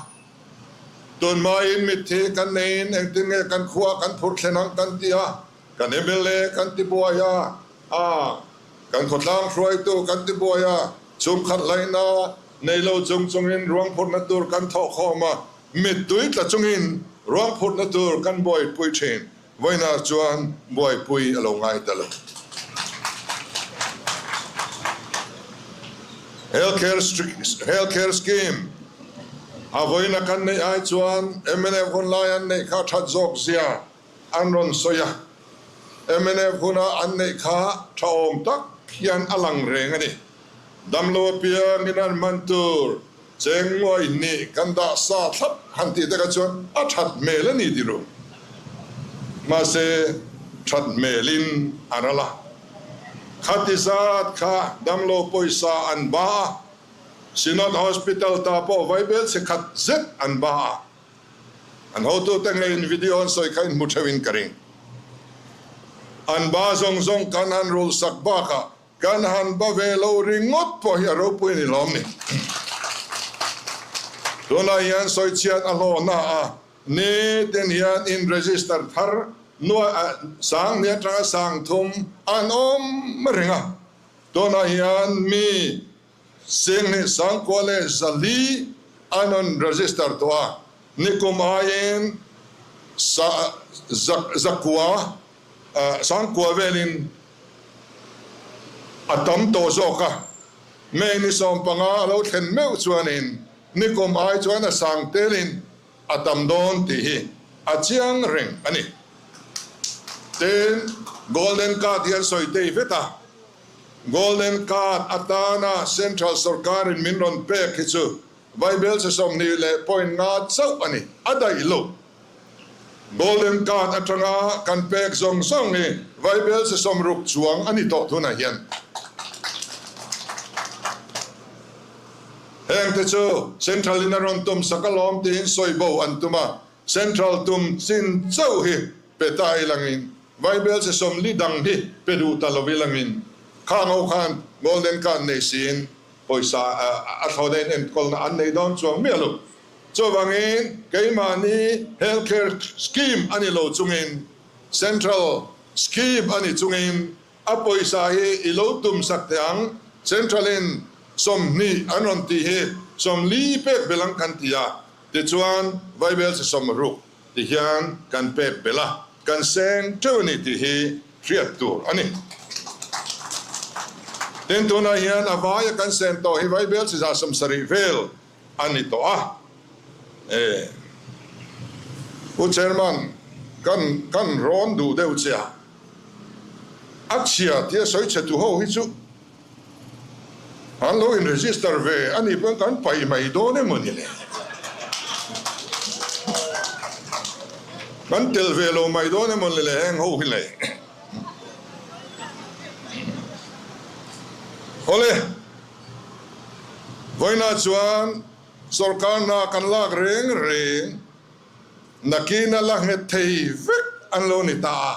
Tunhmain mitthi kan neiin engtin nge kan khua kan phurh thlen ang kan ti a, kan mla kan ti buai a, a kan khawtlang hruaitu kan ti buai a, chhungkhat hlaihna nei lo chung chungin ruang phurhna tur kan thawh khawm a, mittui tla chungin ruang phurhna tur kan buaipui thin. Vawiinah chuan buaipui a lo ngai ta lo. Health Care Scheme a vawiina kan neih ai chuan mnf hun lai an neih kha that zawk zia an rawn sawi a. Mnf huna an neih kha tha awm tak hian a lang reng a ni. Damlo apiangin an hman tur Cheng nguai hnih kan dah sa thlap han tih takah chuan a that hmel a ni ti ru. Mahse, that hmelin a ral a. Khati zat kha damlo pawisa an ba a, Synod Hospital ta pawh vaibel chhe khat zet an ba a. An hotute ngeiin video an sawi kha in hmu theuhin ka ring. An ba zawng zawng kan han rulsak bakah Kan han ba ve lo ringawt pawh hi a ropui a ni lawm ni. Tunah hian sawichhiat a hlawhna a nitin hian in register thar nuai sang hnih atanga sang thum an awm reng a. Tunah hian mi 10,000 94 an rawn register tawh a, nikum aiin sa zakua sangkua velin a tam tawh zawk a. May ni 15 a lo thlen meuh chuanin nikum ai chuan a sang telin a tam dawn tih hi a chiang reng a ni. Tin, Golden Card hi an sawi tei vet a, Golden Card atana Central sorkarin min rawn pek hi chu Vaibelchhe 20.5 chauh a ni, a daih lo. Golden Card atanga kan pek zawng zawng hi Vaibelchhe 60 chuang a ni tawh tunah hian. Heng te chu Central in a rawn tum sak alawm tiin sawi bo an tum a, Central tum chin chauh hi pe ta ilangin Vaibelchhe 40 dang hi pe duh ta lo ilangin khang ho khan Golden Card nei siin pawisa a thlawhna in enkawlna an nei dawn chuang miah lo. Chuvangin keimahni Health Care Scheme a ni lo chungin Central Scheme a ni chungin a pawisa hi i lo tum sak teh ang, Central in 20 an rawn tih hi 40 pek belh ang kan ti a, tichuan Vaibelchhe 60 ti hian kan pek belh a, kan seng teuh a ni tih hi hriat tur a ni. Tin, tunah hian a vaia kan sen tawh hi Vaibelchhe 170 vel a ni tawh a. E. Pu Chairman, kan kan rawn duh deuh che a, a chhia tia sawi chhe tu ho hi chu an lo in register ve a nih pawn kan paih mai dawn emaw ni le? Kan tel ve lo mai dawn emaw ni le heng ho hi le? Awle. Vawiinah chuan sorkar hna kan lak reng reng nakina la nghet thei vek an lo ni ta a,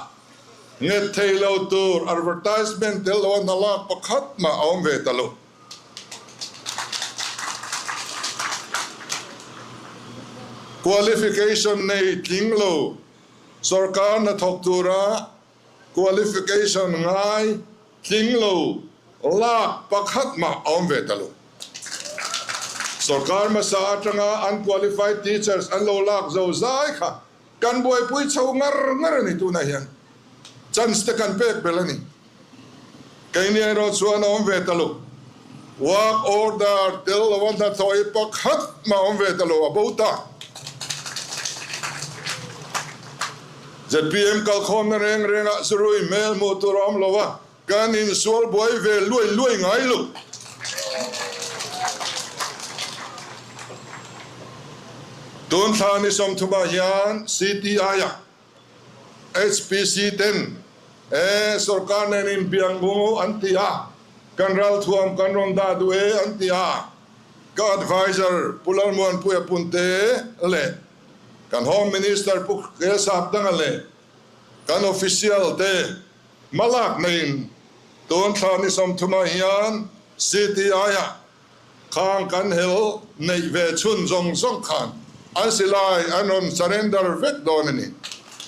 nghet thei lo tur advertisement tel lo a hna lak pakhat mah a awm ve ta lo. Qualification nei tling lo sorkar hnathawk tura Qualification ngai tling lo lak pakhat mah a awm ve ta lo. Sorkar hmasa atanga unqualified teachers an lo lak zo zai kha kan buaipui chho ngar ngar a ni tunah hian chance te kan pek belh a ni. Keini erawh chuan a awm ve ta lo. Work order tel lo a hnathawh hi pakhat mah a awm ve ta lo, a bo ta. ZPM kalkhawmna reng rengah zurui hmel hmuh tur a awm lo a, kan insual buai ve luai luai ngai lo. Tun thla ni 30 ah hian CTI-ah HPC ten e sorkar nen in biang bu an ti a, kan ralthuam kan rawn dah duh e an ti a, ka adviser Pu Lalmuanpuia Punte leh kan Home Minister Pu Kelsapdanga leh kan official te hmalak neiin tun thla ni 30 ah hian CTI ah Khang kan hel neih ve chhun zawng zawng khan an silai an rawn surrender vek dawn a ni.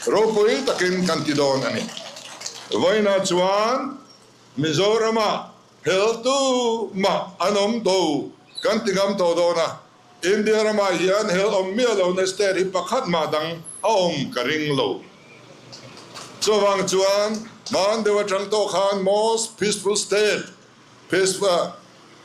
Ropui takin kan ti dawn a ni. Vawiinah chuan Mizoramah hel tu mah an awm to kan ti ngam tawh dawn a, India ramah hian hel awm miah lohna state hi pakhat mah dang a awm ka ring lo. Chuvang chuan hman deuh atang tawh khan most peaceful state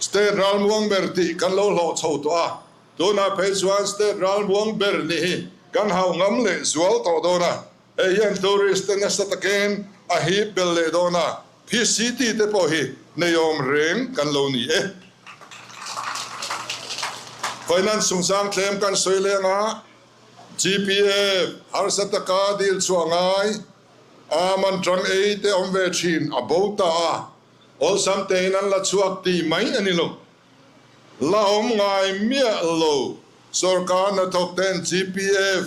State ralmuang ber tih kan lo hlawh chho tawh a, tunah phei chuan state ralmuang ber nih hi kan hau ngam leh zual tawh dawn a, hei hian tourist te nasa takin a hip bel leh dawn a, PCT te pawh hi neiawm reng kan lo ni e. Finance chungchang tlem kan sawi leng a, GPF harsa taka dil chhuah ngai a man tang ei te awm ve thin a bo ta a, Awlsam tein an la chhuak tih mai a ni lo. La awm ngai miah lo. Sorkar hnathawk ten GPF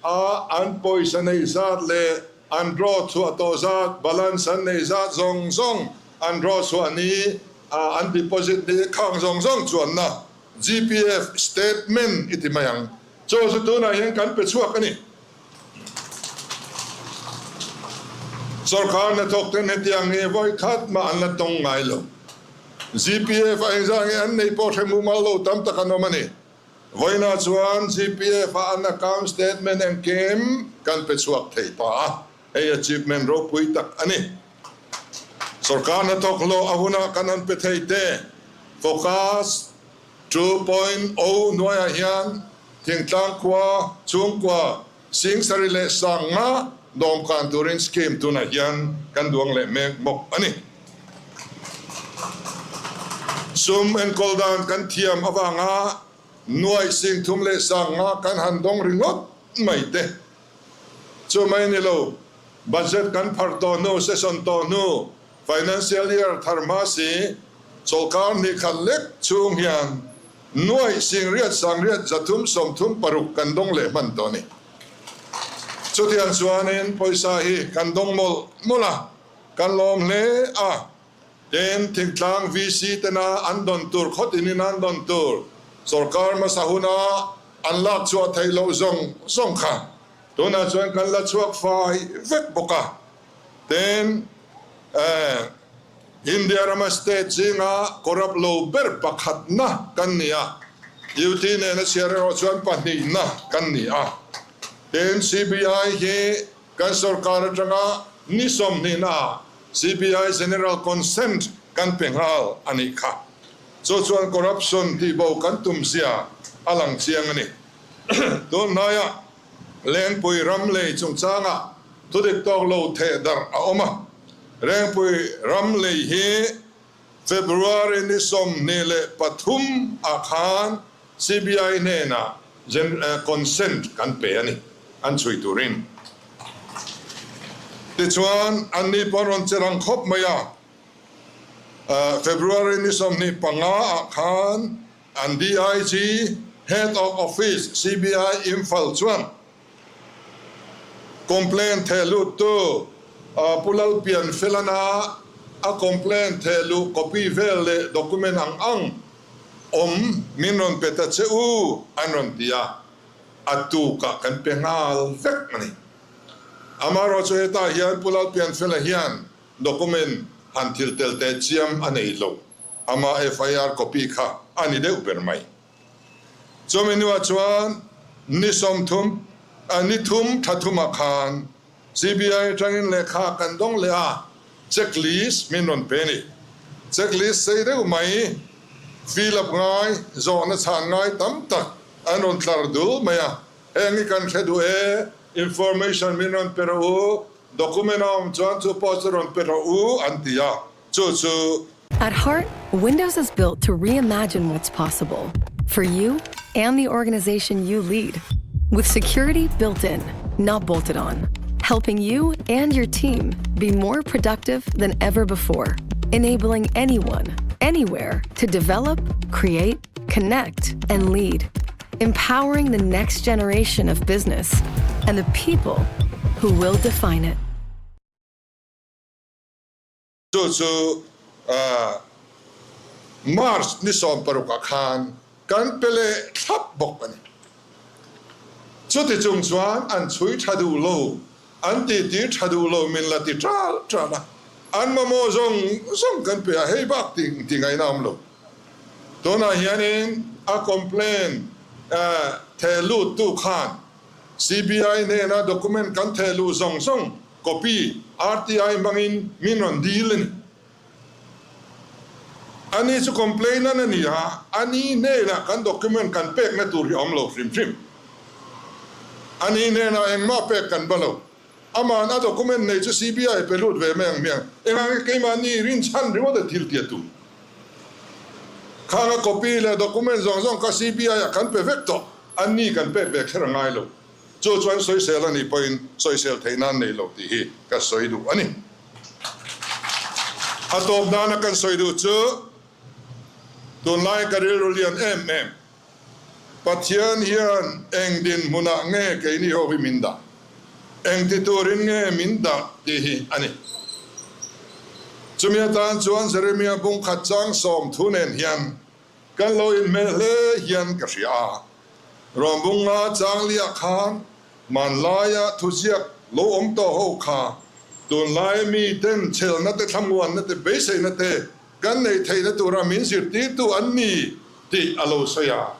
a an pawisa neih zat leh an draw chhuah tawh zat, balance an neih zat zawng zawng an draw chhuah ni a an deposit ni khang zawng zawng chuanna GPF statement i ti mai ang. Chu chu tunah hian kan pe chhuak a ni. Sorkar hnathawk ten hetiang hi vawi khat mah an la tawng ngai lo. GPF a engzah nge an neih pawh hre mumal lo tam tak an awm a ni. Vawiinah chuan GPF a an account statement engkim kan pe chhuak thei ta a, hei achievement ropui tak a ni. Sorkar hnathawk hlawh a hunah kan han pe thei te. Focus 2.0 hnuaiah hian thingtlang khua chhungkua Singsari leh Sanga dawmkan turin scheme tunah hian kan duang leh mek bawk a ni. Sum enkawl dan kan thiam avanga nuaih singthum leh Sanga kan han dawng ringawt mai te chu mai ni lo, budget kan pharh tawh hnu, session tawh hnu, financial year thar hma si chawlhkar hnih khat lek chhung hian Nuaih singriat sangriat 336 kan dawng leh hman tawh a ni. Chutiang chuanin pawisa hi kan dawng mawlh mawlh a, kan lawm hle a. Tin, thingtlang VC tena an dawn tur khaw tinin an dawn tur sawrkar hmasa huna an lak chhuah theih loh zawng zawng kha tunah chuan kan la chhuak fai vek bawk a. Tin, India rama state zinga corrupt lo ber pakhatna kan ni a, UT nena chhiar erawh chuan pahnihna kan ni a. Tin, CBI hi kan sorkar atanga ni sawmhnihnaah CBI General Consent kan pe nghal a nih kha. Chu chuan corruption tihbo kan tum zia a lang chiang a ni. Tun hnaiah Lengpui ram lei chungchangah thudik tawk lo theh darh a awm a. Rengpui ram lei hi February ni 23 ah khan CBI hnenah consent kan pe a ni, an chhui turin. Tichuan, anni pawh an rawn che rang khawp mai a, February ni 25 ah khan An DIG, Head of Office, CBI Imphal chuan complaint theh luttu Pu Lalpian Felana a complaint theh luh copy vel leh document ang ang awm min rawn pe ta che u an rawn ti a, a tukah kan pe nghal vek a ni. Amaherawhchu chu hetah hian Pu Lalpian Fela hian document han thil tel teh chiam a nei lo. Ama FIR copy kha a ni deuh ber mai. Chumi hnuah chuan ni 30, ni thum tha thumah khan CBI atangin lehkha kan dawng leh a, check list min rawn pe a ni. Check list sei deuh mai, fill up ngai, zawhna chhan ngai tam tak an rawn tlar dul mai a. Heng hi kan hre duh e, information min rawn pe rawh u, document a awm chuan chu pawh chu rawn pe rawh u an ti a. Chu chu. At heart, Windows is built to reimagine what's possible for you and the organization you lead. With security built in, not bolted on, helping you and your team be more productive than ever before, enabling anyone, anywhere to develop, create, connect, and lead, empowering the next generation of business and the people who will define it. Chu chu March ni 16 ah khan kan pe leh thlap bawk a ni. Chuti chung chuan an chhui tha duh lo, an titi tha duh lo min la ti ṭal ṭal a, an mamawh zawng zawng kan pe a, hei bak ti ngaihna a awm lo. Tunah hianin a complaint theh luttu khan CBI hnena document kan theh luh zawng zawng copy RTI hmangin min rawn dil a ni. Ani chu complainant a ni a, ani hnenah kan document kan pekna tur hi a awm lo hrim hrim. Ani hnenah engmah pek kan ba lo. Aman a document nei chu CBI pe lut ve mai ang hmiang. Engah nge keimahni rinchhan ringawt a thil tia tum. Khang a copy leh document zawng zawng kha CBI ah kan pe vek tawh. Anni kan pek ve kher a ngai lo. Chu chuan sawisel a nih pawhin sawisel theih nan nei lo tih hi ka sawi duh a ni. A tawp nana kan sawi duh chu tunlai ka rilru lian em em. Pathian hian eng dinhmunah nge keini ho hi min dah? Eng ti turin nge min dah tih hi a ni. Chumi atan chuan Jeremia bung khat chang 30 nen hian Kan lo inhmel hle hian ka hria a, Rawngbunga Changlia khan hmanlaia thuziak lo awm tawh ho kha tunlaia mi ten chhelna te thlamuanna te beiseina te kan neih theihna tura min zirtirtu an ni tih a lo sawi a.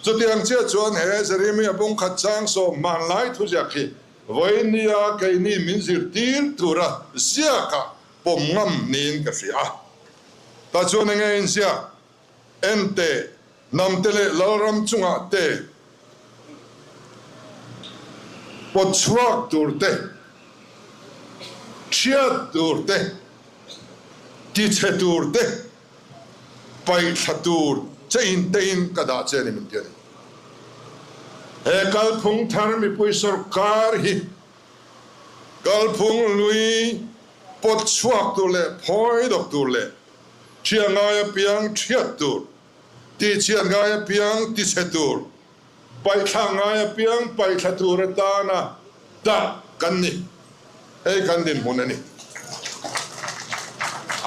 Chutiang chiah chuan he Jeremia bung khat chang 10 hmanlai thuziak hi vawinia keini min zirtir tura ziakah pawm ngam niin ka hria a. Tah chuan enge inziak? En teh, hnamte leh lalram chungah te pawt chhuak tur te, ṭhiat tur te, tichhe tur te, paihthla tur che in tein ka dah che a ni min ti a ni. He kalphung thar mipui sawrkar hi kalphung lui pawt chhuak tur leh phawi dawk tur leh ṭhia ngai apiang ṭhiat tur, tihchhiat ngai apiang tichhe tur, paihthla ngai apiang paihthla tur atana dah kan ni. Hei kan dinhmun a ni.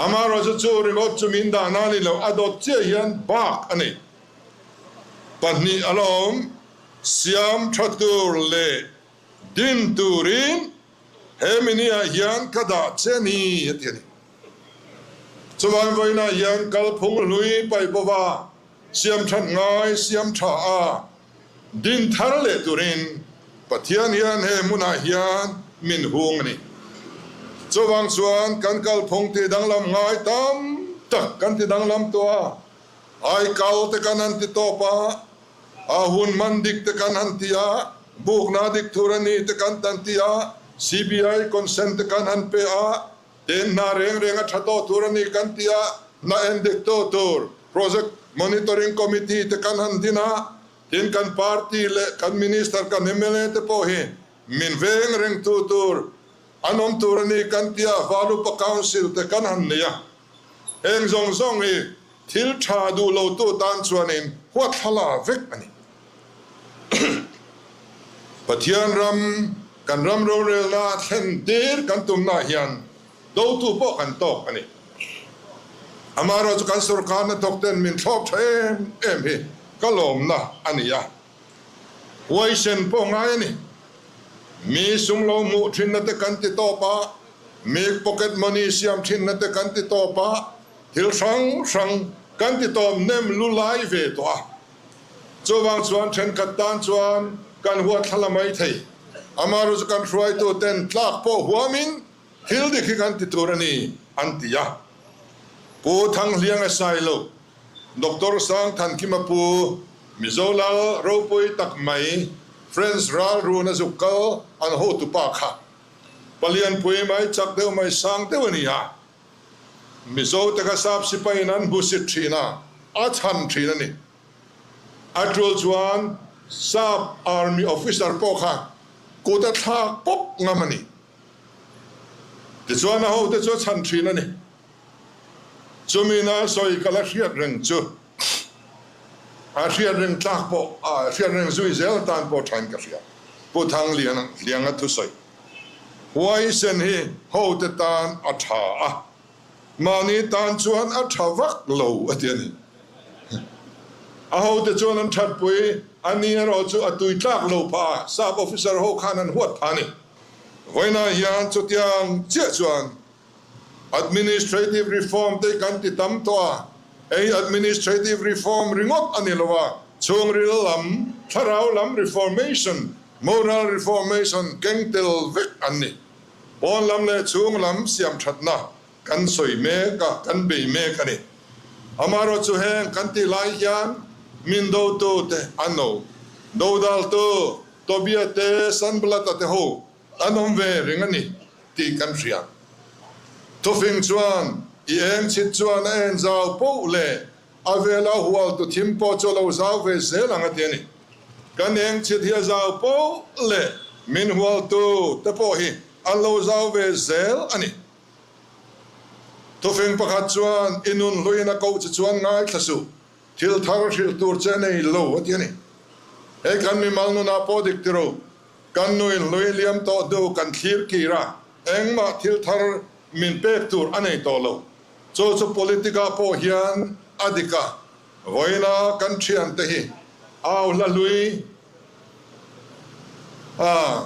Amaherawhchu chu ringawt chu min dah nan i lo, a dawt chiah hian bak a nei. Pahnih a la awm, siam tha tur leh din turin He mini-ah hian ka dah che ni, a ti a ni. Chuvang vawiinah hian kalphung hlui paih bova siam that ngai siam tha a din thar leh turin Pathian hian he hmunah hian min hung a ni. Chuvang chuan kan kalphung ti danglam ngai tam tak kan ti danglam tawh a, aikal te kan han ti tawp a, A hun man dik te kan han ti a, bukna dik thur a ni te kan tan ti a, CBI consent te kan han pe a, ten hna reng reng a tha tawh tur a ni kan ti a, hna en dik tawh tur Project Monitoring Committee te kan han din a, tin kan party leh kan Minister kan mla te pawh hi min veng reng tu tur an awm tur a ni kan ti a, Valupa Council te kan han nei a. Heng zawng zawng hi thil tha duh lo tu tan chuanin huathlala vek a ni. Pathian ram, kan ram rorelna thlen tir kan tumna hian dotu pawh kan tawk a ni. Amaherawhchu kan sorkarna thawkten min thlawp tha em em hi ka lawmna a ni a. Huaisen pawh ngai a ni. Mi sum lo hmuh thinna te kan ti tawp a, mi pocket money siam thinna te kan ti tawp a, thil hrang hrang kan ti tawp nem lu lai ve tawh a. Chuvang chuan thenkhat tan chuan kan huat thla la mai thei. Amaherawhchu kan hruaitu ten tlak pawh huamin thil dik hi kan ti tur a ni an ti a. Pu Thanghlianga Sailo Doctor Sangthankima pu, Mizo lal ropui tak mai, French ral run a zuk kal an hotu pa kha palianpui mai chak deuh mai sang deuh a ni a. Mizo te kha sap sipaiin an hmusit thin a, a chhan thin a ni. A tul chuan sap army officer pawh kha kut a thlak pawp ngam a ni. Tichuan a hote chu a chhan thin a ni. Chumi na sawi ka la hriat reng chu a hriat reng tlak pawh a hriat reng zui zel tan pawh thain ka hria. Pu Thangliana Hlianga thusawi huaisen hi hote tan a tha a, mahni tan chuan a tha vak lo a ti a ni. A hote chuan an thatpui a ni erawh chu a tui tlak lo pha, sap officer ho khan an huat pha a ni. Vawiinah hian chutiang chiah chuan Administrative reform te kan ti tam tawh a, hei administrative reform ringawt a ni lo a, chhungril lam, thlarau lam reformation, moral reformation keng tel vek an ni. Pawn lam leh chhung lam siam thatna kan sawi mek a, kan bei mek a ni. Amaherawhchu heng kan tih lai hian min dotu te an awm, dodaltu Tobia te, Sanballat-a te ho An awm ve reng a ni tih kan hria. Thufing chuan i eng chhit chuan a en zau poh leh a vela hualtu thim pawh chu a lo zau ve zel ang a ti a ni. Kan eng chhit hi a zau poh leh min hualtu te pawh hi an lo zau ve zel a ni. Thufing pakhat chuan i nun hluin a koh che chuan ngaithla suh, thil thar hrilh tur che nei lo a ti a ni. Hei kan mimal nunah pawh dik ti ro. Kan nuin hlui liam tawh hnu kan thlir kir a, engmah thil thar min pek tur a nei tawh lo. Chu chu politic ah pawh hian a dik a, vawiina kan thiante hi au hla hlui a,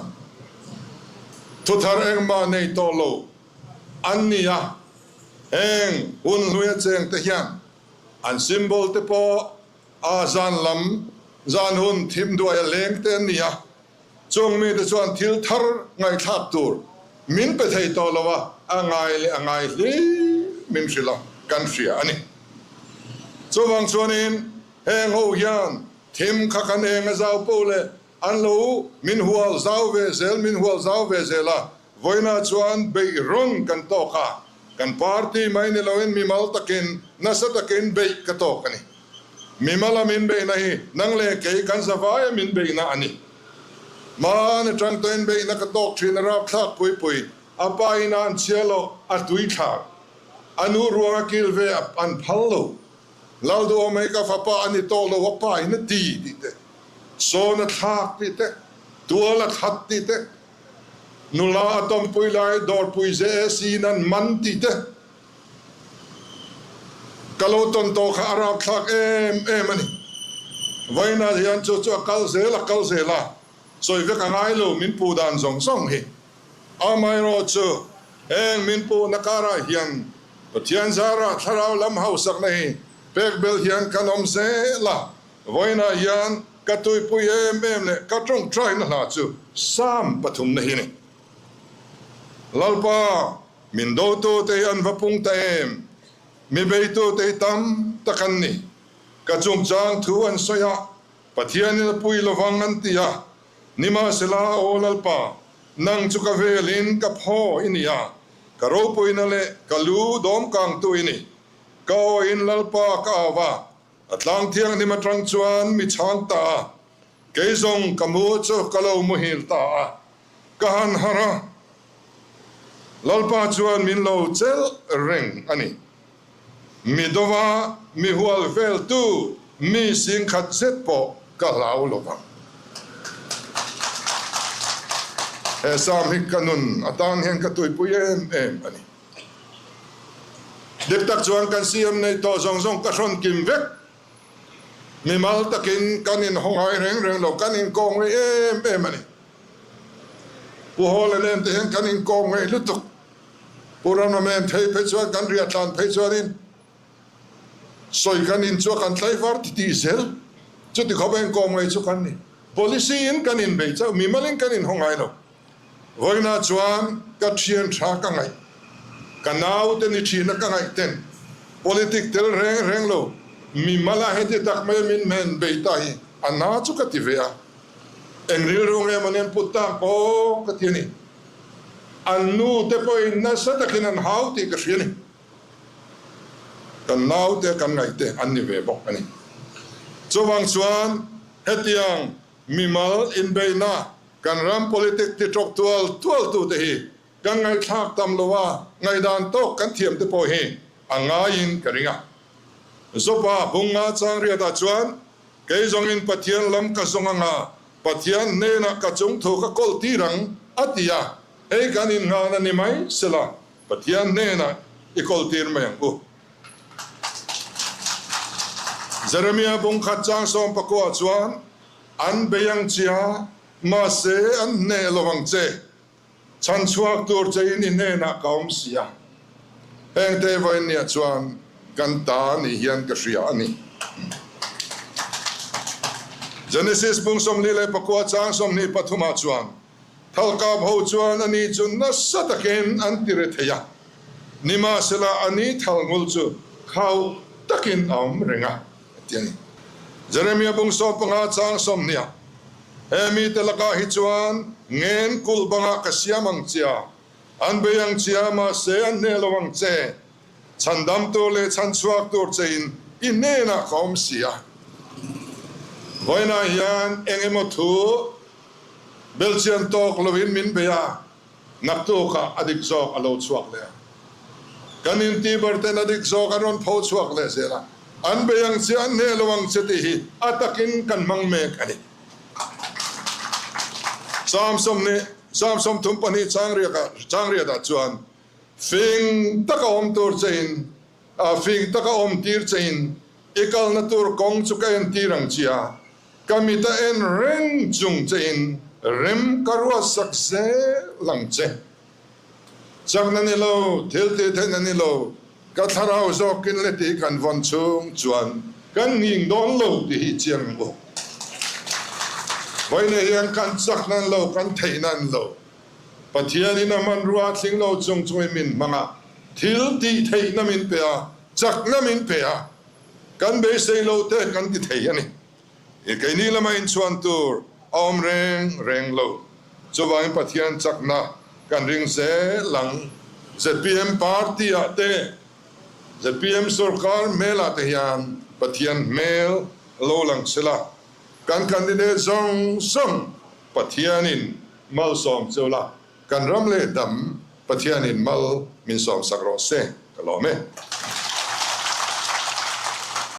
thu thar engmah nei tawh lo an ni a, heng hun hlui a cheng te hian an symbol te pawh A zan lam zan hun thim duai a leng te an ni a, chung mite chuan thil thar ngaihthlak tur min pe thei tawh lo a, a ngai leh a ngai hlim min hrilh a, kan hria a ni. Chuvang chuanin heng ho hian thim kha kan eng a zau poh leh an lo min hual zau ve zel, min hual zau ve zel a, vawiinah chuan beih rawn kan tawk a, kan party mai ni loin mimal takin nasa takin beih ka tawk a ni. Mimala min beihna hi nang leh kei kan zavaia min beihna a ni. Hmaan atang tawhin beihna ka tawk thin a rapthlak pui pui, a pa in a an chhia loh, a tui thlak. A nu ruang a kil ve a an phal lo. Lalduhawm hei ka fapa a ni tawh lo a pa in a ti tih te, sawn a thlak tih te, tual a that tih te, nula a tawmpui lai dawrpui JAC in an man tih te, ka lo tawn tawh kha a rapthlak em em a ni. Vawiinah hian chu chu a kal zel a kal zel a, sawi vek a ngai lo min puh dan zawng zawng hi. Amaherawhchu, heng min puhna karah hian Pathian zara thlarau lam hausakna hi pek belh hian kan awm zel a, vawiinah hian ka tuipui em em leh ka tawngtaina hla chu Psalm pathumna hi a ni. Lalpa, min dotute hi an va pung ta em? Mi beitute hi tam tak an ni. Ka chungchang thu an sawi a, Pathianin a pui lovang an ti a, Nimahsela, Aw Lalpa, nang chu ka velin ka phaw i ni a, ka ropuina leh ka lu dawmkangtu i ni. Ka awin Lalpa ka au a, a tlang thianghlim atang chuan mi chhang ta a, kei zawng ka mu chu ka lo muhil ta a, ka han harh a, Lalpa chuan min lo chelh reng a ni. Mi dova mi hual veltu mi singkhat zet pawh ka hlau lo vang. He Sam hi ka nun atan hian ka tuipui em em a ni. Dik tak chuan kan CM nei tawh zawng zawng ka hrawn kim vek. Mimal takin kan inhawngai reng reng lo, kan inkawm ngei em em a ni. Pu Hawla nen te hian kan inkawm ngei lutuk. Pu Ramramen phei phei chuan kan riah tlan phei chuanin sawi kan in chu a kan tlaivar ti tih zel. Chuti khawp a inkawm ngei chu kan ni. Policy in kan inbei chauh, mimal in kan inhaw ngai lo. Vawiinah chuan ka thian tha ka ngaih, ka naute ni thina ka ngaih ten politic tel reng reng lo, mimal a heti tak mai a min men bei ta hi a na chu ka ti ve a. Eng rilru nge maw nen put tak pawh ka ti a ni. An nu te pawhin nasa takin an hau tih ka hria a ni. Kan naute kan ngaihte an ni ve bawk a ni. Chuvang chuan hetiang mimal inbeihna kan ram politic ti tawk tual tual tute hi kan ngaihthlak tam lo a, ngaihdan tawk kan thiam te pawh hi a ngaiin ka ring a. Zopa Bunga Changriatah chuan Kei zawngin Pathian lam ka zawng anga Pathian hnenah ka chung thu ka kawl tir ang, a ti a. Hei kan innghahna ni mai sela, Pathian hnenah i kawl tir mai ang u. Jeremia bungkhat chang sawmpakua chuan, An bei ang chia, mahse an hneh lo ang che. Chhan chhuak tur che in i hnenah ka awm si a, heng te vawiinniah chuan kan ta ni hian ka hria a ni. Genesis bung 24 chang 23 ah chuan Thalkap ho chuan a ni chu nasa takin an ti re thei a, nimahsela a ni thalngul chu khauh takin a awm reng a, a ti a ni. Jeremia bung 15 chang 20 ah He mite lakah hi chuan ngen kulh bangah ka siam ang chia, an bei ang chia, mahse an hneh lo ang che. Chhandam tur leh chhanchhuak tur chein i hnenah ka awm si a. Vawiinah hian eng emaw thu belchian tawk loin min bei a, Naktukah a dik zawk a lo chhuak leh a. Kan intiber ten a dik zawk an rawn pho chhuak leh zel a. An bei ang che, an hneh lo ang che tih hi a takin kan hmang mek a ni. Psalm 20, Psalm 32 chang riakah, chang riatah chuan, Fing taka awm tur chein, fing taka awm tir chein i kalna tur kawng chu ka entir ang che a, Ka mit a en reng chung che in rem ka ruatsak zel ang che. Chakna ni lo, thil tih theihna ni lo, ka thlarau zawkin le tih kan vawn chhung chuan kan nghing dawn lo tih hi chiang ang u. Vawiin hian kan chakna an lo, kan theihna an lo. Pathianin a hmanrua thling lo chung chungin min hmang a, thil tih theihna min pe a, chakna min pe a. Kan beisei lo te kan ti thei a ni. I keini lama inchhuan tur a awm reng reng lo. Chuvangin Pathian chakna kan ring zel ang. Zpm party ah te, zpm sorkar hmel ah te hian Pathian hmel lo lang sela, kan candidate zawng zawng Pathianin malsawm cheu la, kan ram leh dam Pathianin mal min sawmsak rawh se ka lawm e.